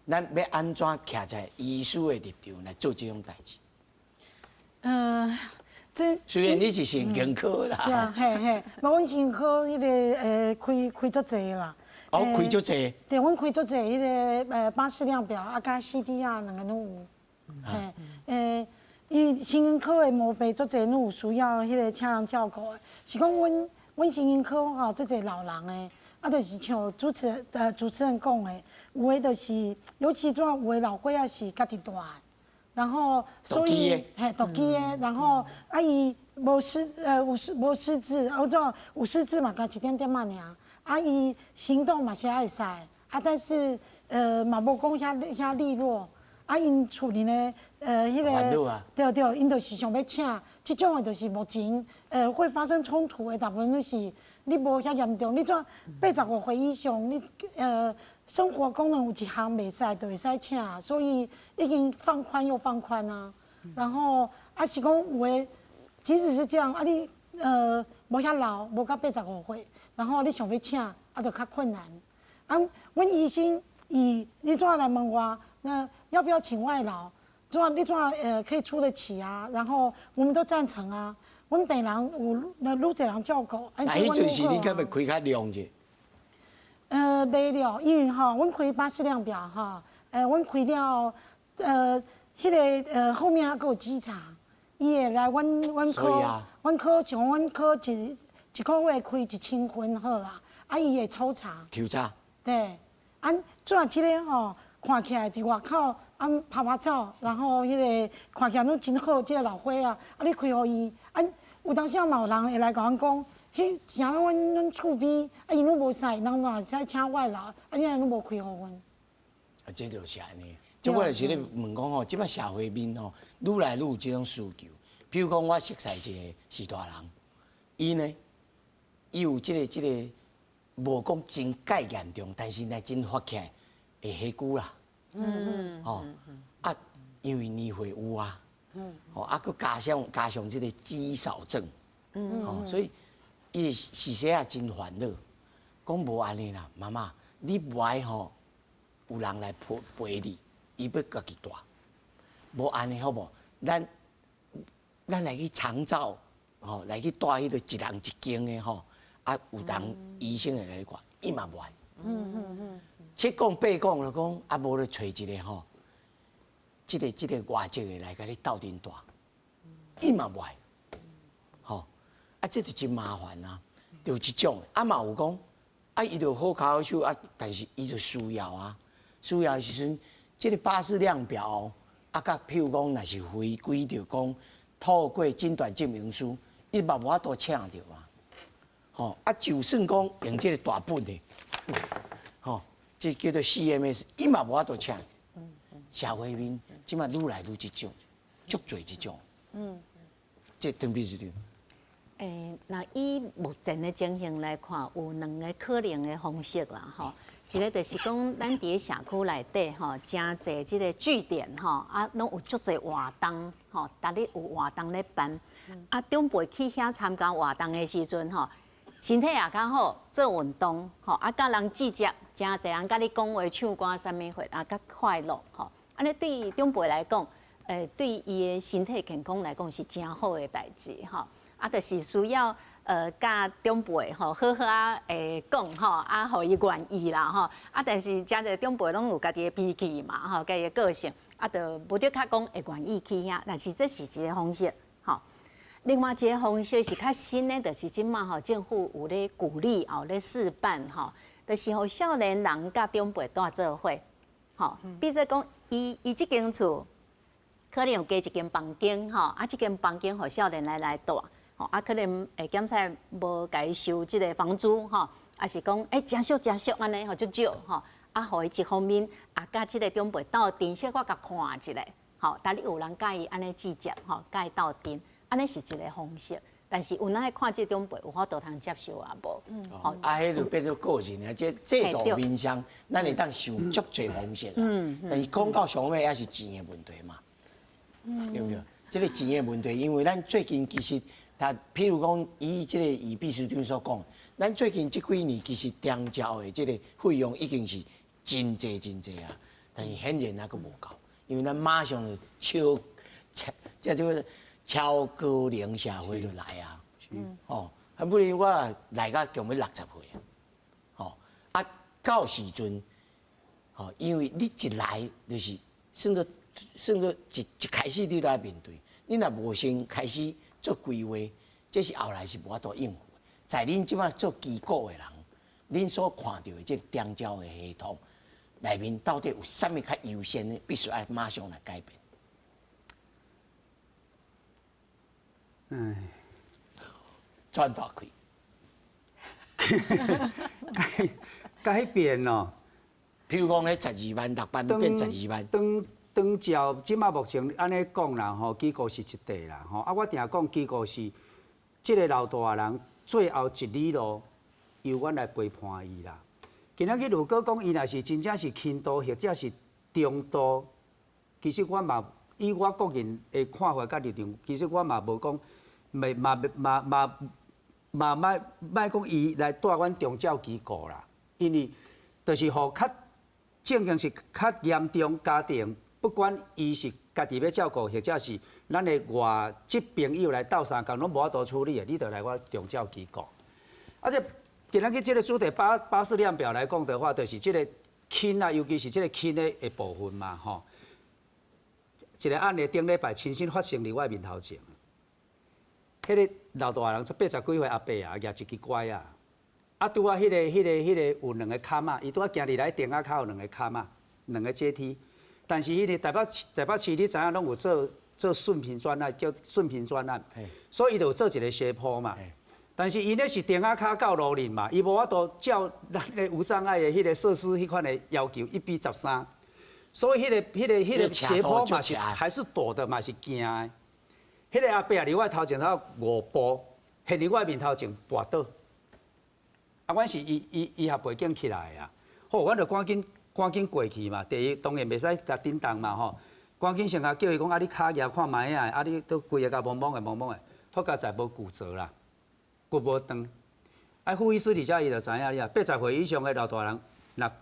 咱欲按怎徛在醫師的立場來做這種代誌？這雖然你是神經科啦，對啊，嘿嘿，無阮神經科彼個開足濟啦。哦，開足濟。對，阮開足濟彼個巴氏量表啊，佮 CDR 兩个攏有。嘿，伊神經科的毛病足濟，攏有需要彼個請人照顧的。是講阮神經科吼，足濟老人的，啊，就是像主持人講的，有的就是，尤其怎有的老歲仔是家己蹛的，然後所以嘿獨居的，然後啊伊無失呃有失無失智，啊怎有失智嘛，干一點點仔爾，啊伊行動嘛是會使，啊但是嘛無講遐遐利落，啊𪜶厝裡呢彼個對對，𪜶就是想欲請，這種的就是目前會發生衝突的，大部分攏是。你無遐嚴重，你怎85歲以上，你生活功能有一項袂使，就會使請，所以已經放寬又放寬啊。然後啊是講有的，即使是這樣啊你無遐老，無到85歲，然後你想欲請啊就較困難。啊，阮醫生伊你怎來問我，那要不要請外勞？怎你怎可以出得起啊？然後我們都贊成啊。阮病人有那愈濟人照顧，啊，彼陣時你敢欲開較量者？袂了，因為吼，阮開巴氏量表吼，阮開了，彼個後面還閣有稽查，伊會來阮科，阮科像阮科一個月開1000份好啦，啊，伊會抽查。抽查。對，啊，怎這個吼，看起來佇外口啊拍拍照，然後彼個看起來攏真好，這個老歲仔，啊，你開予伊，啊。有當時嘛有人會來共阮講，彼像阮厝邊，啊𪜶攏無使，人嘛會使請外勞，啊你按呢攏無開予阮。啊，這就是按呢。這我就是咧問講吼，這擺社會面吼，愈來愈有這種需求。譬如講，我熟似一個序大人，伊呢，伊有這個無講真蓋嚴重，但是呢真發起來會火久啦。吼啊，因為年歲有啊。哦，啊，閣加上這個肌少症，哦，所以伊時時啊真煩惱，講無按呢啦，媽媽，你無愛吼，有人來陪陪你，伊欲家己蹛，無按呢好無？咱來去長照，吼，來去蹛彼個一人一間的吼，啊，有人醫生會共你看，伊嘛無愛。七講八講就講，啊，無就揣一個吼。這個外籍的來共你鬥陣蹛，伊嘛無愛，吼，啊，這就真麻煩啊，就這種，啊嘛有講，啊伊就好跤好手啊，但是伊就需要啊，需要的時陣，這個巴氏量表，啊，佮譬如講，若是回歸著講，透過診斷證明書，伊嘛無法度請著啊，吼，啊，就算講用這個大本的，吼，這叫做 CMS，伊嘛無法度請。社會面這擺愈來愈這種，足濟這種。這鄧秘書長。那以目前的情形來看，有兩個可能的方式啦，吼。一個就是講，咱佇咧社區內底吼，誠濟這個據點吼，啊，攏有足濟活動吼，逐日有活動咧辦。啊，長輩去遐參加活動的時陣吼，身體也較好，做運動吼，啊，佮人聚集，誠濟人佮你講話、唱歌啥物貨，啊，較快樂吼。按呢對長輩來講，對伊的身體健康來講是誠好的代誌吼。啊，就是需要佮長輩吼好好啊講吼，啊，予伊願意啦吼。啊，但是誠濟長輩攏有家己的脾氣嘛吼，家己的個性，啊，就無得較講會願意去遐。但是這是一個方式吼。另外一個方式是較新的，就是這馬吼政府有咧鼓勵哦，咧試辦吼，就是予少年人佮長輩蹛做伙。吼，比如講，伊這間厝可能有加一間房間，吼，啊，這間房間予少年人來蹛，吼，啊，可能會檢查無共伊收這個房租，吼，啊是講，誠俗誠俗按呢，吼，足少，吼，啊，予伊一方面，啊，佮這個長輩鬥陣，小可共看一下，吼，逐日有人佮伊按呢聚集，吼，佮伊鬥陣，按呢是一個方式。但是有哪愛看這長輩有法度通接受抑無？吼，啊，彼就變做個人啊，這制度面上，咱會當想足濟方式啊。但是講到上尾也是錢的問題嘛，對毋對？這個錢的問題，因為咱最近其實，他譬如講以這個以秘書長所講，咱最近這幾年其實長照的這個費用已經是真濟真濟啊，但是顯然還閣無夠，因為咱馬上就超超，這這個超高齡社會就來啊，哦，啊不然我來到將欲60歲啊，吼啊到時陣，吼，因為你一來就是算做一開始你就愛面對，你若無先開始做規劃，這是後來是無法度應付的。在恁這擺做機構的人，恁所看著的這個長照的系統內面，到底有啥物較優先的，必須愛馬上來改變？唉，轉大氣。改變哦，譬如講，咧十二萬六萬變十二萬。當照這馬目前按呢講啦吼，機構是一塊啦吼。啊，我定講機構是這个老大人最後一里路由阮來陪伴伊啦。今仔日如果講伊若是真正是輕度或者是中度，其實我嘛以我個人的看法佮立場，其實我嘛無講，袂嘛嘛嘛嘛莫莫講伊來帶阮長照機構啦，因為就是予較正經是較嚴重家庭。不管伊是家己欲照顧，或者是咱的外籍朋友來鬥相共，攏無法度處理的，你就來我長照機構。啊，這今仔日這个主題巴氏量表來講的話，就是這个輕啊，尤其是這个輕的部分嘛，吼。一个案例頂禮拜親身發生佇我面頭前。彼个老大人才八十幾歲阿伯啊，舉一支拐仔，啊，拄仔彼个有兩个坎仔，伊拄仔行入來頂仔跤有兩个坎仔，兩个階梯。但是彼个台北市，你知影攏有做順平專案，叫順平專案，所以伊就有做一个斜坡嘛。但是伊咧是頂仔跤到路面嘛，伊無法度照咱的無障礙的彼个設施彼款的要求1比13，所以彼个斜坡嘛是還是陡的嘛是行的。彼个阿伯佇我頭前頭五步，現佇我面頭前跋倒。啊，阮是醫學背景起來的啊，好，阮就趕緊。趕緊過去嘛，第一當然袂使共振動嘛吼。趕緊先共叫伊講啊，你跤舉看覓啊，啊你都規个共摸摸的摸摸的，好佳哉無骨折啦，骨無斷。啊，傅醫師佇遮伊就知影了，80歲以上的老大人，若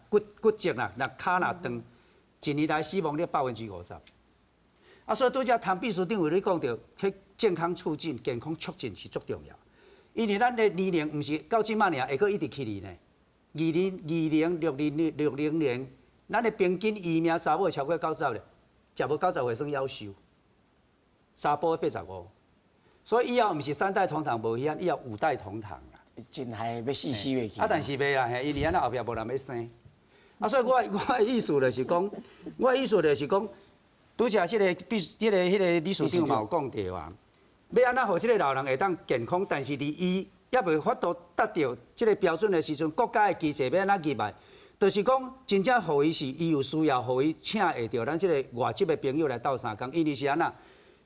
骨折啦，若跤若斷，一年來死亡率50%。啊，所以拄才唐秘書長有咧講著，彼健康促進、健康促進是足重要。因為咱的年齡毋是到這馬爾，會閣一直起去呢。2020、60、60年，咱的平均餘命查某超過90咧，食無90歲算夭壽。查埔85，所以以後毋是三代同堂無遐，以後五代同堂啦。真係欲死死欲去。啊，但是袂啦，嘿，因為按呢後壁無人欲生。啊，所以我的意思就是講，我的意思就是講，拄才這个必彼个理事長嘛有講著啊，欲按怎予這个老人會當健康，但是佇伊。猶未法度達到這个標準的時陣，國家的機制欲按怎入來？就是講真正予伊是伊有需要，予伊請會著咱這个外籍的朋友來鬥相共。因為是按怎？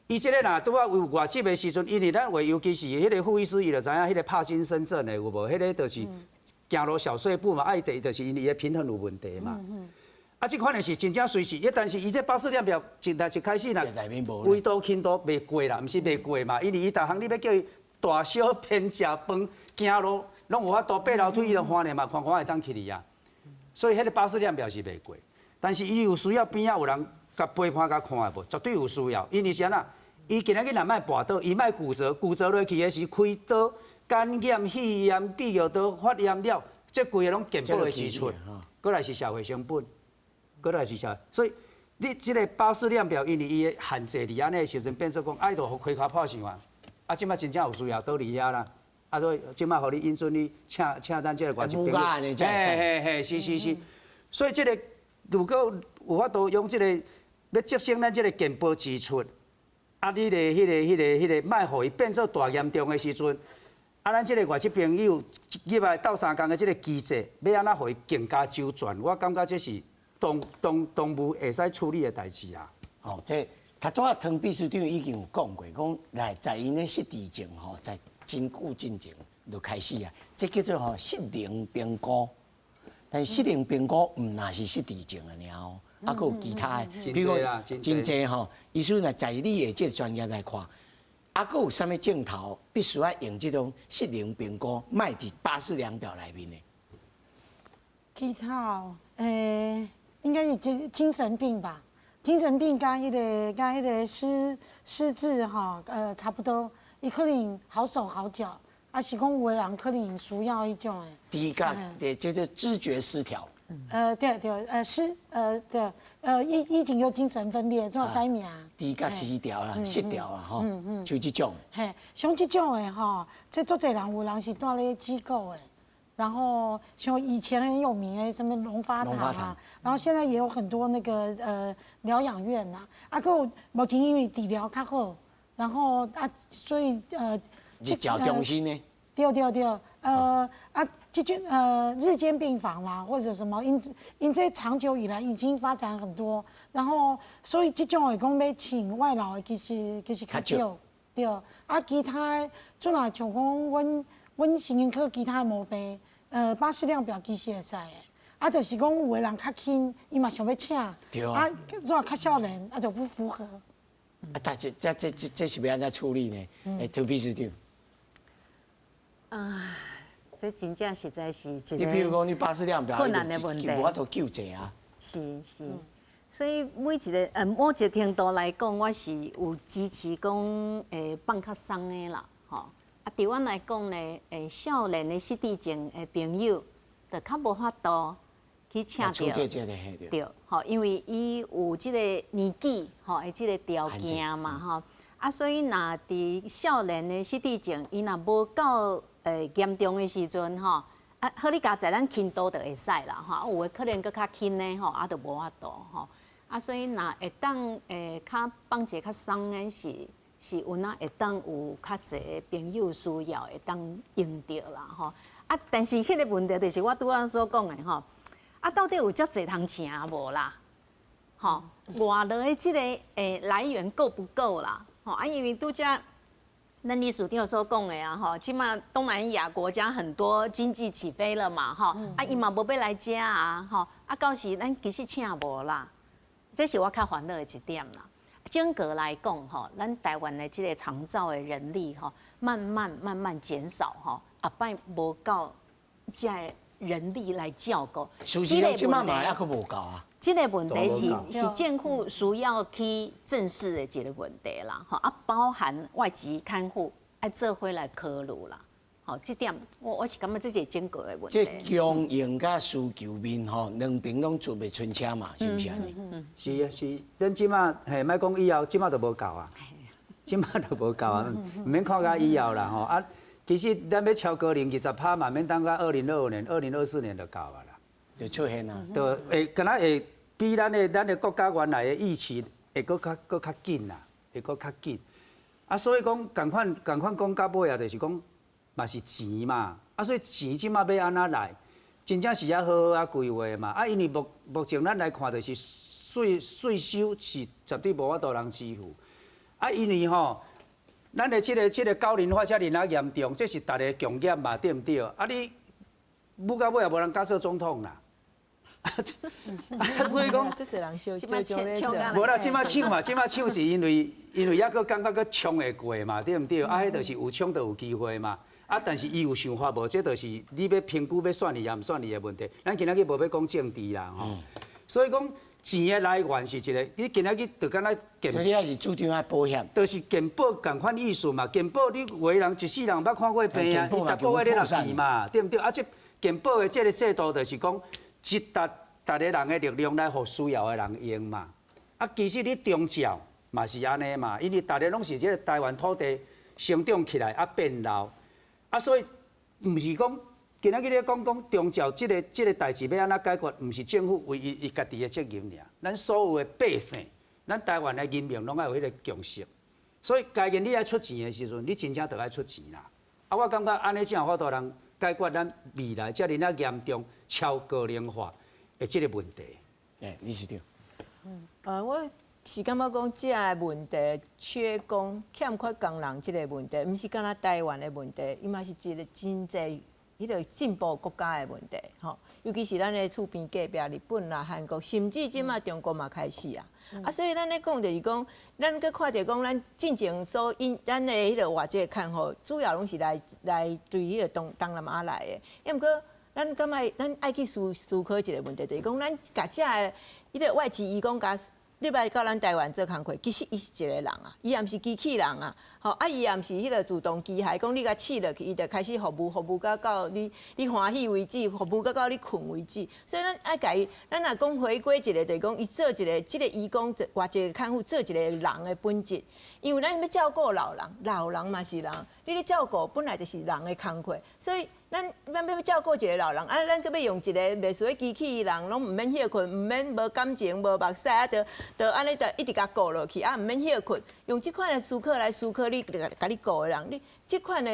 伊這个若拄仔有外籍的時陣，因為咱話尤其是彼个傅醫師，伊就知影彼个帕金森症的有無？彼个就是行路小碎步嘛，啊伊第一就是因為伊的平衡有問題嘛。啊，這款的是真正隨時，但是伊這巴氏量表一來一開始若微度輕度袂過啦，毋是袂過嘛，因為伊逐項你欲叫伊。大小便食飯行路攏有法度爬樓梯，伊就看咧嘛，看看會當起去啊。所以彼个巴氏量表是袂過，但是伊有需要邊仔有人共陪伴共看的無？絕對有需要，因為是按怎？伊今仔日若莫跋倒，伊莫骨折，骨折落去的時開刀、感染、肺炎、泌尿道發炎了，這規个攏健保的支出，閣來是社會成本，閣來是社會。所以你這个巴氏量表，因為伊的限制佇按呢的時陣，變做講愛著予開跤破想啊。啊，這擺真正有需要，倒佇遐啦。啊，所以這擺予你允准你請請咱這个外籍朋友。嘿嘿嘿，是是是。所以這个如果有法度用這个欲節省咱這个健保支出，啊，你的彼个，莫予伊變做大嚴重的時陣，啊，咱這个外籍朋友入來鬥相共的這个機制，欲按怎予伊更加周全？我感覺這是當務會使處理的代誌啊。好，這。他拄仔湯秘書長已經有講過，講來在𪜶咧失智症吼，在真久進前就開始啊，這叫做吼失能評估。但是失能評估毋若是失智症的爾哦，啊，閣有其他的，比如講真濟吼。醫師若在你的這个專業來看，啊，閣有啥物症頭必須愛用這種失能評估，莫佇巴氏量表內面的。其他哦，應該是精神病吧。精神病佮彼个失智吼，差不多，伊可能好手好腳，啊是講有的人可能需要彼種的。知覺，對，就是知覺失調。對對，失，對，以前叫精神分裂，怎改名？知覺失調啦，失調啦，吼，像這種。嘿，像這種的吼，這足濟人有人是蹛咧機構的，然后像以前很有名的什麼龍發堂啊，然後現在也有很多那個療養院呐，啊，閣有目前因為治療較好，然後啊，所以日照中心呢？對對對，啊，這種日間病房啦，或者什麼，𪜶這長久以來已經發展很多，然後所以這種會講欲請外勞的其實較少，對，啊，其他的，陣若像講阮神經科其他的毛病。巴氏量表其實會使的，啊，就是講有的人較輕，伊嘛想欲請，啊，如果較少年，啊就不符合。啊，但這這這這這是欲按怎處理呢？欸，涂秘書長。啊，這真正實在是一個你比如講，你巴氏量表困難的問題，無法度救濟啊。是是，所以每一個某一個程度來講，我是有支持講放較鬆的啦，吼。啊，對阮來講呢，少年的失智症的朋友，就較無法度去請著，對，吼，因為伊有這個年紀吼的這個條件嘛，吼，啊，所以若佇少年的失智症，伊若無夠嚴重的時陣，吼，啊，好你佳哉咱輕度就會使啦，吼，有的可能閣較輕的吼，啊，就無法度吼，啊，所以若會當較放一個較鬆的是。是有哪會當有較濟朋友需要會當用著啦吼，啊，但是彼個問題就是我拄仔所講的吼，啊，到底有遮濟通請無啦？吼，外勞的這個來源夠不夠啦？吼，啊，因為拄才咱理事長所講的啊吼，這馬東南亞國家很多經濟起飛了嘛吼，啊，伊嘛無欲來遮啊吼，啊，到時咱其實請無啦，這是我較煩惱的一點啦。整個來講，吼，咱台灣的這個長照的人力，吼，慢慢慢慢減少，吼，後擺無夠這個人力來照顧。事實上，這馬嘛猶閣無夠啊。這個問題是政府需要去正視的一個問題啦，吼，啊，包含外籍看護愛做伙來考慮啦。吼，這點我是感覺這是整個的問題。這供應佮需求面吼，兩邊攏做袂伸車嘛，是毋是按呢？是啊，是。咱這馬嘿，莫講以後，這馬就無夠啊，這馬就無夠啊，毋免看甲以後啦吼。啊，其實咱欲超高齡20%嘛，免等到2025年、2024年就到啊啦。就出現啊。就會敢若會比咱的國家原來的預期會閣較緊啦，會閣較緊。啊，所以講仝款仝款講到尾啊，就是講。嘛是錢嘛，啊，所以錢這馬欲按怎來，真正是愛好好仔規劃嘛。啊，因為目前咱來看，就是稅收是絕對無法度人支付。啊，因為吼，咱的這個高齡化遮爾仔嚴重，這是逐个共業嘛，對毋對？啊，你舞到尾也無人敢做總統啦。啊，所以講，足濟人招招招欲做。無啦，這馬搶嘛，這馬搶是因為猶閣感覺閣衝會過嘛，對毋對？啊，彼就是有衝就有機會嘛。啊，但是伊有想法無？這就是你欲評估欲選伊抑毋選伊的問題。咱今仔日無欲講政治啦，吼。所以講錢的來源是一個，你今仔日就敢若健，所以你還是主張愛保險。就是健保仝款意思嘛。健保你有的人一世人毋捌看過病啊，伊逐個月咧納錢嘛，對毋對？啊，這健保的這個制度就是講，集逐逐個人的力量來予需要的人用嘛。啊，其實你長照嘛是按呢嘛，因為逐个攏是這個台灣土地成長起來啊變老。啊，所以毋是講今仔日咧講講長照這個代誌欲按怎解決，毋是政府唯一伊家己的責任爾。咱所有的百姓，咱台灣的人民攏愛有彼個共識。所以，該你愛出錢的時陣，你真正就愛出錢啦。啊，我感覺按呢才有法度通解決咱未來遮爾仔嚴重超高齡化的這個問題。欸，理事長。我是感覺講，這个問題缺工、欠缺工人這個問題，毋是干焦台灣的問題，伊嘛是一個真濟彼個進步國家的問題，吼。尤其是咱的厝邊隔壁日本啦、韓國，甚至這馬中國嘛開始啊。啊，所以咱咧講就是講，咱閣看著講，咱進前所引咱的彼個外籍看護，主要攏是來對彼個東南亞來的。抑毋過，咱感覺咱愛去思考一個問題，就是講咱共這个彼個外籍移工共入來到咱台灣做工課，其實伊是一個人啊，伊也毋是機器人啊，吼。吼，啊，伊也毋是彼个自動機械，講你共試落去，伊就開始服務，服務到到你你歡喜為止，服務到到你睏為止。所以咱愛共伊，咱若講回歸一個，就是講伊做一個，這個移工或一個看護做一個人的本質。因為咱欲照顧老人，老人嘛是人，你咧照顧本來就是人的工課，所以咱咱欲照顧一個老人，啊，咱閣欲用一個袂輸機器人，攏毋免歇睏，毋免無感情、無目屎，啊，就就按呢就一直共顧落去，啊，毋免歇睏，用這款的思考來思考你共你顧的人，你這款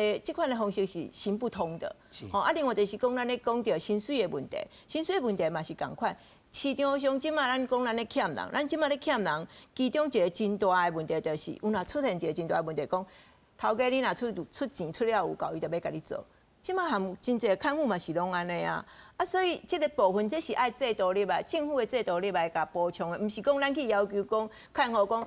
的方式是行不通的。吼，啊，另外就是講咱咧講著薪水的問題，薪水問題嘛是仝款。市場上這馬咱講咱咧欠人，咱這馬咧欠人，其中一個真大的問題就是，有若出現一個真大的問題，講頭家你若出出錢出了有夠，伊就欲共你做。這馬含真濟看護嘛是攏按呢啊，啊，所以這個部分這是愛制度入來，政府的制度入來共補充的，毋是講咱去要求講看護講，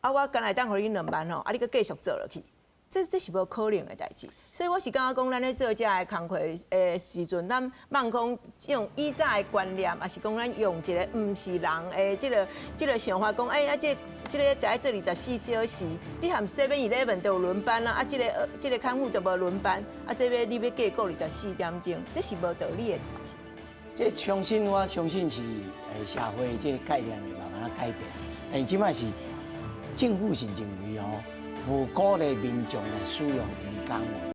啊，我敢若會當予你2萬吼，啊，你閣繼續做落去。這是無可能的代誌，所以我是感覺講，咱咧做這个工課的時陣，咱莫講用以早的觀念，抑是講咱用一個毋是人的這個想法，講欸啊，這個得愛做24小時，你含 Seven Eleven 都有輪班啦，啊，這個看護都無輪班，啊，這欲你欲計顧24點鐘，這是無道理的代誌。這相信我相信是社會這個概念會慢慢改變，但是這馬是政府是認為哦，無鼓勵民眾來使用移工。